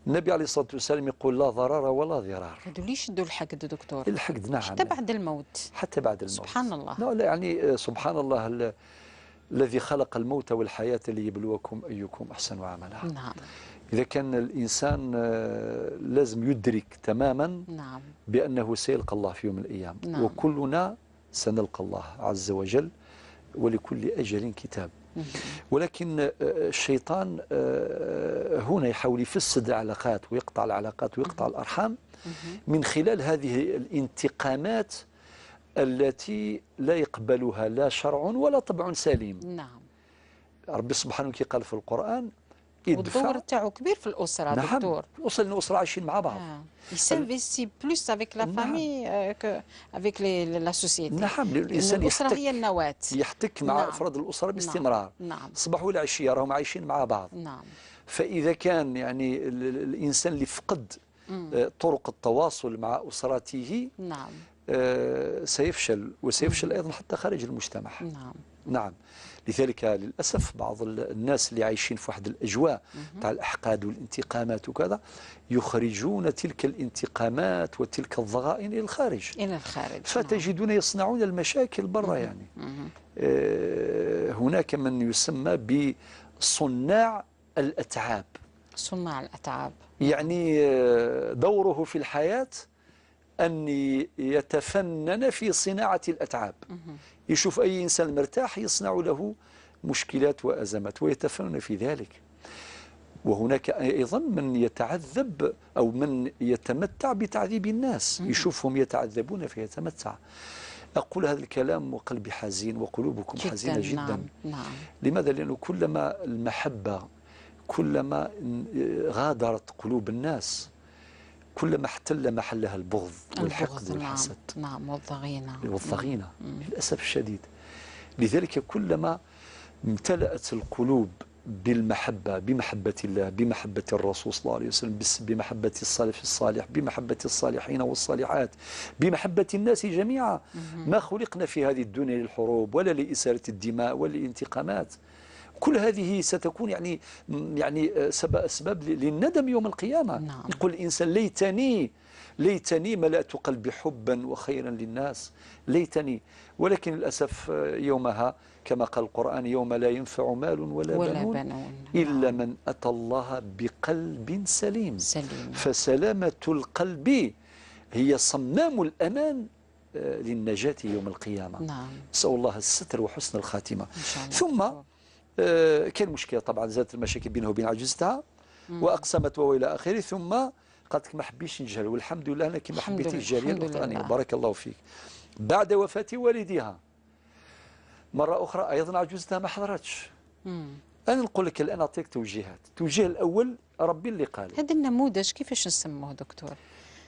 النبي عليه الصلاة والسلام يقول لا ضرر ولا ضرار. هذو ليش يشدوا الحقد دكتور؟ الحقد نعم. حتى بعد الموت. حتى بعد الموت. سبحان الله. لا يعني سبحان الله الذي خلق الموت والحياة ليبلوكم أيكم أحسن عملا. نعم. إذا كان الإنسان لازم يدرك تماما نعم. بأنه سيلقى الله في يوم من الأيام. نعم. وكلنا سنلقى الله عز وجل، ولكل أجل كتاب. ولكن الشيطان هنا يحاول يفسد العلاقات ويقطع العلاقات ويقطع الأرحام من خلال هذه الانتقامات التي لا يقبلها لا شرع ولا طبع سليم. نعم. ربي سبحانه كي قال في القرآن والدور تاعو كبير في الأسرة. نعم. دكتور. الأسرة، الأسرة عايشين مع بعض. Il s'investit plus avec la famille qu'avec la société. نعم، الإنسان الأسرة هي النواة، يحتك مع أفراد الأسرة باستمرار. نعم. صباح والعشية راهم عايشين مع بعض. نعم. فإذا كان يعني الإنسان اللي فقد طرق التواصل مع أسرته، نعم، سيفشل، وسيفشل أيضا حتى خارج المجتمع. نعم. نعم. لذلك للأسف بعض الناس اللي عايشين في واحد الأجواء تاع الأحقاد والانتقامات وكذا، يخرجون تلك الانتقامات وتلك الضغائن إلى الخارج. إلى الخارج. فتجدون يصنعون المشاكل برا. يعني هناك من يسمى بصناع الأتعاب. صناع الأتعاب، يعني دوره في الحياة أن يتفنن في صناعة الأتعاب. يشوف أي إنسان مرتاح يصنع له مشكلات وأزمات ويتفنن في ذلك. وهناك أيضا من يتعذب أو من يتمتع بتعذيب الناس، يشوفهم يتعذبون فيتمتع. أقول هذا الكلام وقلبي حزين وقلوبكم جداً. حزينة جدا. نعم. نعم. لماذا؟ لأنه كلما المحبة كلما غادرت قلوب الناس، كلما احتل محلها البغض والحقد والحسد. نعم. والضغينة. والضغينة للأسف الشديد. لذلك كلما امتلأت القلوب بالمحبة، بمحبة الله، بمحبة الرسول صلى الله عليه وسلم، بمحبة السلف الصالح، بمحبة الصالحين والصالحات، بمحبة الناس جميعا. ما خلقنا في هذه الدنيا للحروب ولا لإسالة الدماء ولا للانتقامات. كل هذه ستكون يعني أسباب للندم يوم القيامة. نعم. يقول الإنسان ليتني ليتني ملأت قلبي حبا وخيرا للناس، ليتني. ولكن للأسف يومها كما قال القرآن يوم لا ينفع مال ولا بنون إلا من أتى الله بقلب سليم. فسلامة القلب هي صمام الأمان للنجاة يوم القيامة. نعم. نسأل الله الستر وحسن الخاتمة. ثم كان مشكلة طبعا، زادت المشاكل بينه وبين عجوزتها وأقسمت وإلى آخره. ثم قالت لك ما حبيتش نجهل، والحمد لله أنا كما حبيتي الجارية، بارك الله فيك. بعد وفاة والدها مرة أخرى أيضا عجوزتها ما حضرتش. أنا نقول لك الآن أعطيك توجيهات. التوجيه الأول ربي اللي قال. هذا النموذج كيفاش نسموه دكتور؟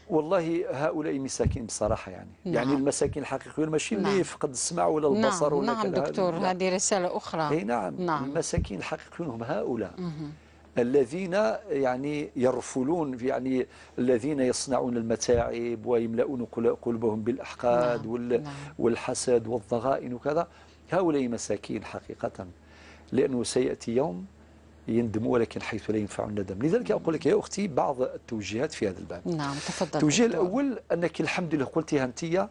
والله هؤلاء مساكين بصراحة يعني. نعم. يعني المساكين الحقيقيون ماشي نعم. اللي فقد السمع ولا البصر. نعم. ولا نعم دكتور، هذه رسالة أخرى. أي نعم. نعم. المساكين الحقيقيون هم هؤلاء الذين يعني يرفلون، يعني الذين يصنعون المتاعب ويملؤون قلوبهم بالأحقاد. نعم. نعم. والحسد والضغائن وكذا. هؤلاء مساكين حقيقة، لأنه سيأتي يوم يندموا ولكن حيث لا ينفع الندم. لذلك أقول لك يا أختي بعض التوجيهات في هذا الباب. نعم تفضل. التوجيه الأول أنك الحمد لله قلتيها أنت،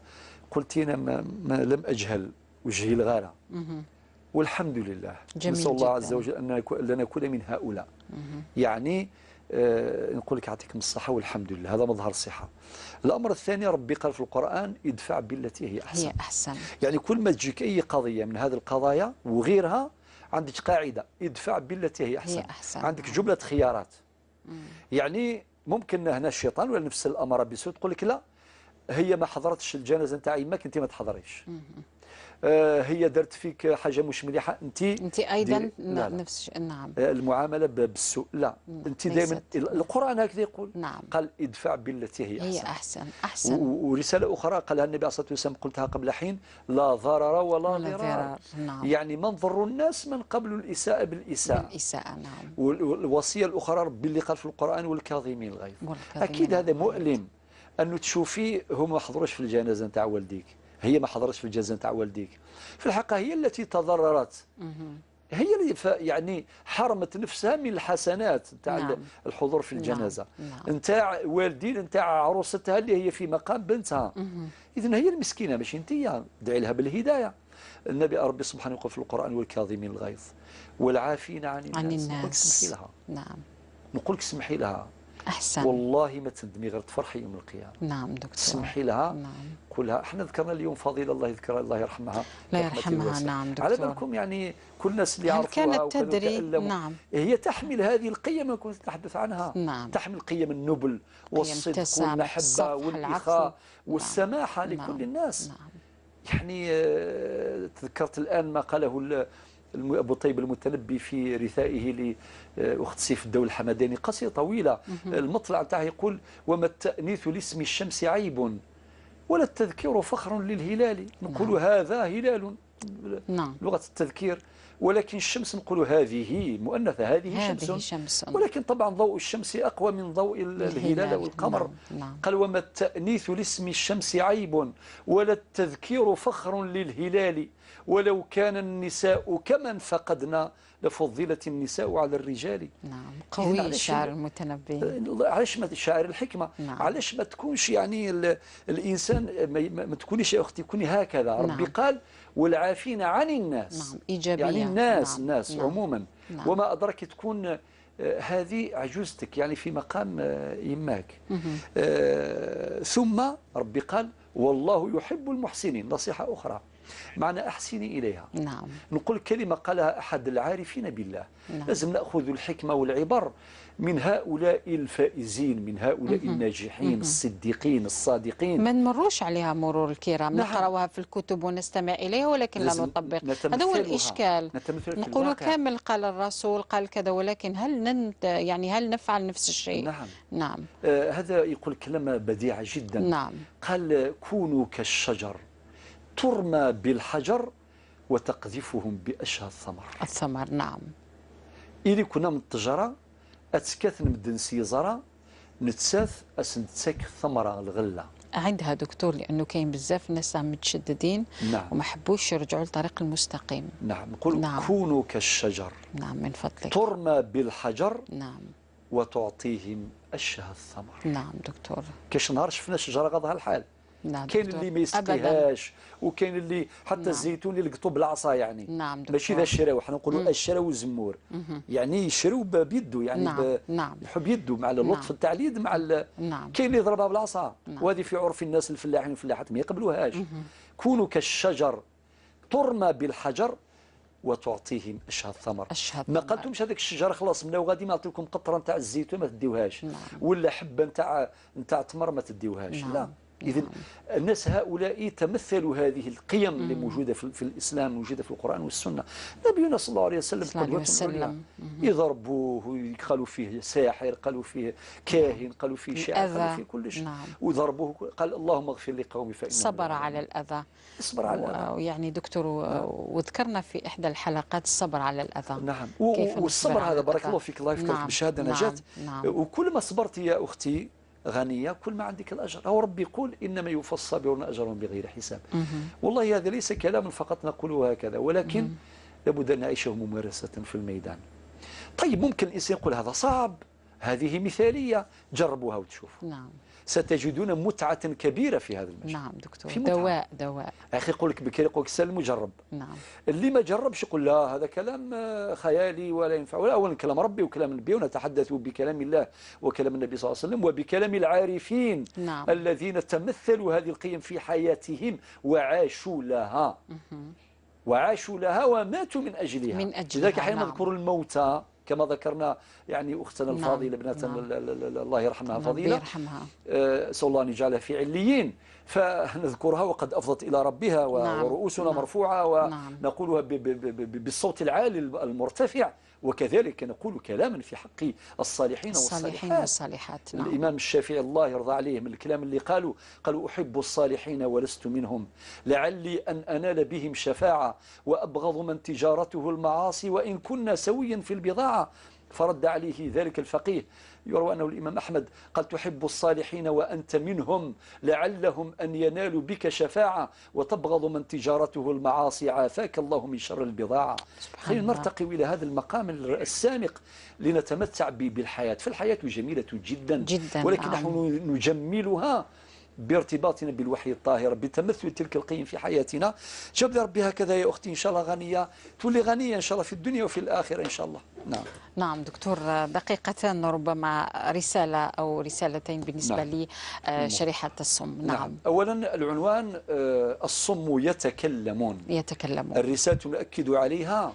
قلتي أنا ما لم أجهل وجهي الغارة، والحمد لله. نسأل الله عز وجل أن لا نكون من هؤلاء. يعني نقول لك يعطيكم الصحة والحمد لله، هذا مظهر الصحة. الأمر الثاني ربي قال في القرآن ادفع بالتي هي أحسن. هي أحسن. يعني كل ما تجيك أي قضية من هذه القضايا وغيرها عندك قاعدة ادفع بالتي هي أحسن. هي أحسن. عندك جملة خيارات. يعني ممكن هنا الشيطان ولا نفس الأمارة بالسوء تقول لك لا، هي ما حضرتش الجنازة نتاع يماك أنت ما تحضريش. هي درت فيك حاجة مش مليحة أنت أيضا نفس. نعم. المعاملة بالسوء لا، أنت دائما القرآن هكذا يقول. نعم. قال ادفع بالتي هي أحسن. هي أحسن. أحسن. ورسالة أخرى قالها النبي عليه الصلاة والسلام، قلتها قبل حين، لا ضرر ولا ضرار. نعم. يعني من ضر الناس من قبل الإساءة بالإساءة. بالإساءة. نعم. والوصية الأخرى ربي اللي قال في القرآن والكاظمين الغيظ. أكيد هذا مؤلم أنه تشوفي هم ما حضروش في الجنازة نتاع والديك، هي ما حضرتش في الجنازة نتاع والديك. في الحقيقة هي التي تضررت، هي اللي يعني حرمت نفسها من الحسنات نتاع نعم. الحضور في الجنازة نعم. نتاع والدين نتاع عروستها اللي هي في مقام بنتها. اذا هي المسكينة ماشي انت، ادعي لها بالهداية. النبي ربي سبحانه يقول في القرآن والكاظمين الغيظ والعافين عن الناس. نقول لك سمحي لها. نعم. نقول لك سمحي لها. أحسن. والله ما تندمي غير تفرحي يوم القيامة. نعم دكتور. تسمحي لها. نعم. قولها احنا ذكرنا اليوم فضيلة، الله يذكرها، الله يرحمها. لا يرحمها. نعم دكتور. على بالكم يعني كل الناس اللي يعرفوها كانت تدري. نعم. هي تحمل هذه القيم اللي كنت تتحدث عنها. نعم. تحمل قيم النبل والصدق والمحبة والإخاء والسماحة لكل نعم. الناس. نعم. يعني تذكرت الآن ما قاله أبو طيب المتنبي في رثائه لأخت سيف الدولة الحمداني، قصيدة طويلة المطلع تاعه يقول: وما التأنيث لاسم الشمس عيب ولا التذكير فخر للهلال. نقول نعم. هذا هلال. نعم. لغة التذكير، ولكن الشمس نقول هذه مؤنثة، هذه شمس. ولكن طبعا ضوء الشمس أقوى من ضوء الهلال والقمر. نعم. نعم. قال: وما التأنيث لاسم الشمس عيب ولا التذكير فخر للهلال، ولو كان النساء كمن فقدنا لفضلت النساء على الرجال. نعم. قوي الشاعر المتنبي. علاش ما شاعر الحكمة. نعم. علاش ما تكونش يعني الإنسان ما تكونيش يا أختي، كوني هكذا. نعم. ربي قال: والعافين عن الناس. نعم. إيجابية. يعني الناس. نعم. الناس. نعم. عموما. نعم. وما أدرك تكون هذه عجوزتك يعني في مقام يماك. ثم ربي قال: والله يحب المحسنين. نصيحة أخرى، معنى أحسني إليها. نعم. نقول كلمة قالها أحد العارفين بالله. نعم. لازم نأخذ الحكمة والعبر من هؤلاء الفائزين، من هؤلاء الناجحين، الصديقين الصادقين. ما نمروش عليها مرور الكرام. نعم. نقرأها في الكتب ونستمع إليها ولكن لا نطبق. هذا هو الإشكال. نقول كامل قال الرسول قال كذا، ولكن هل يعني هل نفعل نفس الشيء؟ نعم. نعم. هذا يقول كلمة بديعة جدا. نعم. قال: كونوا كالشجر ترمى بالحجر وتقذفهم بأشهى الثمر. الثمر. نعم. إلي كنا من التجرة أتسكاث نمدن سيزرة نتساث أسنتساك الثمرة الغلة. عندها دكتور، لأنه كاين بزاف ناس متشددين. نعم. وما حبوش يرجعوا للطريق المستقيم. نعم. نقول نعم. كونوا كالشجر. نعم من فضلك. ترمى بالحجر. نعم. وتعطيهم أشهى الثمر. نعم دكتور. كاش نهار شفنا شجرة غاضها الحال. نعم. كاين اللي ما يسقيهاش، وكاين اللي حتى نعم. الزيتون اللي لقطوا بالعصا يعني. نعم دكتور. ماشي ذا الشراو، حنا نقولوا الشراو الزمور. يعني يشرو بيده يعني. نعم. نعم. يحب يده مع اللطف نعم. تاع اليد مع نعم. كاين اللي يضربها بالعصا. نعم. وهذه في عرف الناس الفلاحين والفلاحات ما يقبلوهاش. كونوا كالشجر ترمى بالحجر وتعطيهم أشهى الثمر. ما قالتهمش هذاك الشجر خلاص من وغادي ما نعطيكم قطرة نتاع الزيتون ما تديوهاش. نعم. ولا حبه نتاع تمر ما تديوهاش. نعم. لا. إذن الناس هؤلاء تمثلوا هذه القيم اللي موجودة في الإسلام، موجودة في القرآن والسنة. نبينا صلى الله عليه وسلم قدوة عليا. يضربوه، قالوا فيه ساحر، قالوا فيه كاهن، قالوا فيه شاعر، قالوا فيه كلش. نعم. وضربوه، قال: اللهم اغفر لقومي فإنهم صبر على الأذى. صبر على الأذى. ويعني دكتور، وذكرنا في إحدى الحلقات الصبر على الأذى. نعم. والصبر هذا بارك الله فيك، الله يفكرك. نعم. بالشهادة نجاة. نعم. وكل ما صبرت يا أختي غنية كل ما عندك الأجر. أو ربي يقول: إنما يوفى الصابرون أجرهم بغير حساب. والله هذا ليس كلام فقط نقوله هكذا، ولكن لابد أن نعيشه ممارسة في الميدان. طيب ممكن الإنسان يقول هذا صعب، هذه مثالية، جربوها وتشوفوا. نعم. ستجدون متعة كبيرة في هذا المجال. نعم دكتور. دواء دواء. أخي يقول لك بكري، يقول لك سلم وجرب. نعم. اللي ما جربش يقول لا هذا كلام خيالي ولا ينفع. ولا، أولا كلام ربي وكلام النبي، ونتحدث بكلام الله وكلام النبي صلى الله عليه وسلم وبكلام العارفين. نعم. الذين تمثلوا هذه القيم في حياتهم وعاشوا لها. وعاشوا لها وماتوا من أجلها. من أجلها. لذلك أحيانا نعم. نذكر الموتى كما ذكرنا يعني أختنا الفاضلة ابنتنا. نعم. الله يرحمها فضيلة. يرحمها. أسأل الله أن يجعلها في عليين. فنذكرها وقد أفضت إلى ربها. نعم. ورؤوسنا نعم. مرفوعة، نعم. ونقولها بالصوت العالي المرتفع، وكذلك نقول كلاما في حق الصالحين والصالحات. نعم. الإمام الشافعي الله يرضى عليه من الكلام اللي قالوا أحب الصالحين ولست منهم، لعلي أن أنال بهم شفاعة، وأبغض من تجارته المعاصي وإن كنا سويا في البضاعة. فرد عليه ذلك الفقيه، يروى أنه الإمام أحمد، قال: تحب الصالحين وأنت منهم، لعلهم أن ينالوا بك شفاعة، وتبغض من تجارته المعاصي، عافاك الله من شر البضاعة. خلينا نرتقي إلى هذا المقام السامق لنتمتع بالحياة. فالحياة جميلة جدا، جدا. ولكن نحن نجملها بارتباطنا بالوحي الطاهر، بتمثل تلك القيم في حياتنا. جاب ربي هكذا يا أختي إن شاء الله غنية، تولي غنية إن شاء الله في الدنيا وفي الآخرة إن شاء الله. نعم. نعم دكتور، دقيقتان ربما رسالة أو رسالتين بالنسبة نعم. لشريحة الصم. نعم. نعم. أولا العنوان الصم يتكلمون. يتكلمون. الرسالة نؤكد عليها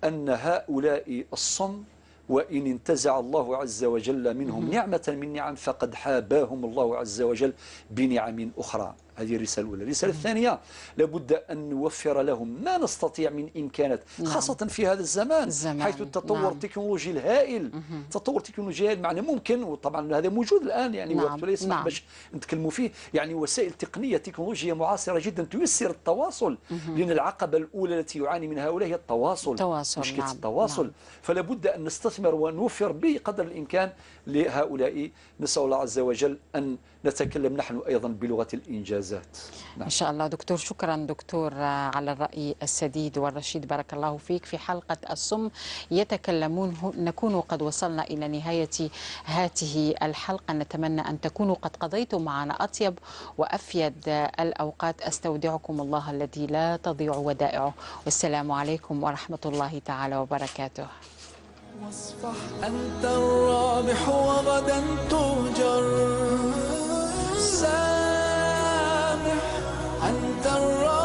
أن هؤلاء الصم وإن انتزع الله عز وجل منهم نعمة من نعم فقد حاباهم الله عز وجل بنعم أخرى. هذه الرسالة الأولى. الرسالة الثانية لابد أن نوفر لهم ما نستطيع من إمكانات، خاصة في هذا الزمان حيث التطور التكنولوجي الهائل، التطور التكنولوجي الهائل معنى ممكن، وطبعا هذا موجود الآن يعني وقت لا يسمح باش نتكلموا فيه، يعني وسائل تقنية تكنولوجية معاصرة جدا تيسر التواصل، لأن العقبة الأولى التي يعاني منها هؤلاء هي التواصل، مشكلة التواصل. فلا بد أن نستثمر ونوفر بقدر الإمكان لهؤلاء. نسأل الله عز وجل أن نتكلم نحن أيضا بلغة الإنجازات. نعم. إن شاء الله دكتور. شكرا دكتور على الرأي السديد والرشيد، بارك الله فيك. في حلقة الصم يتكلمون نكون قد وصلنا إلى نهاية هذه الحلقة. نتمنى أن تكونوا قد قضيتم معنا أطيب وأفيد الأوقات. أستودعكم الله الذي لا تضيع ودائعه، والسلام عليكم ورحمة الله تعالى وبركاته. واصفح أنت الرابح وغدا تهجر، سامح أنت الرابح،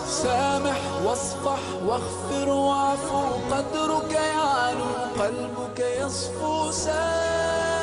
سامح واصفح واغفر واعفو، قدرك يعلو قلبك يصفو، سامح.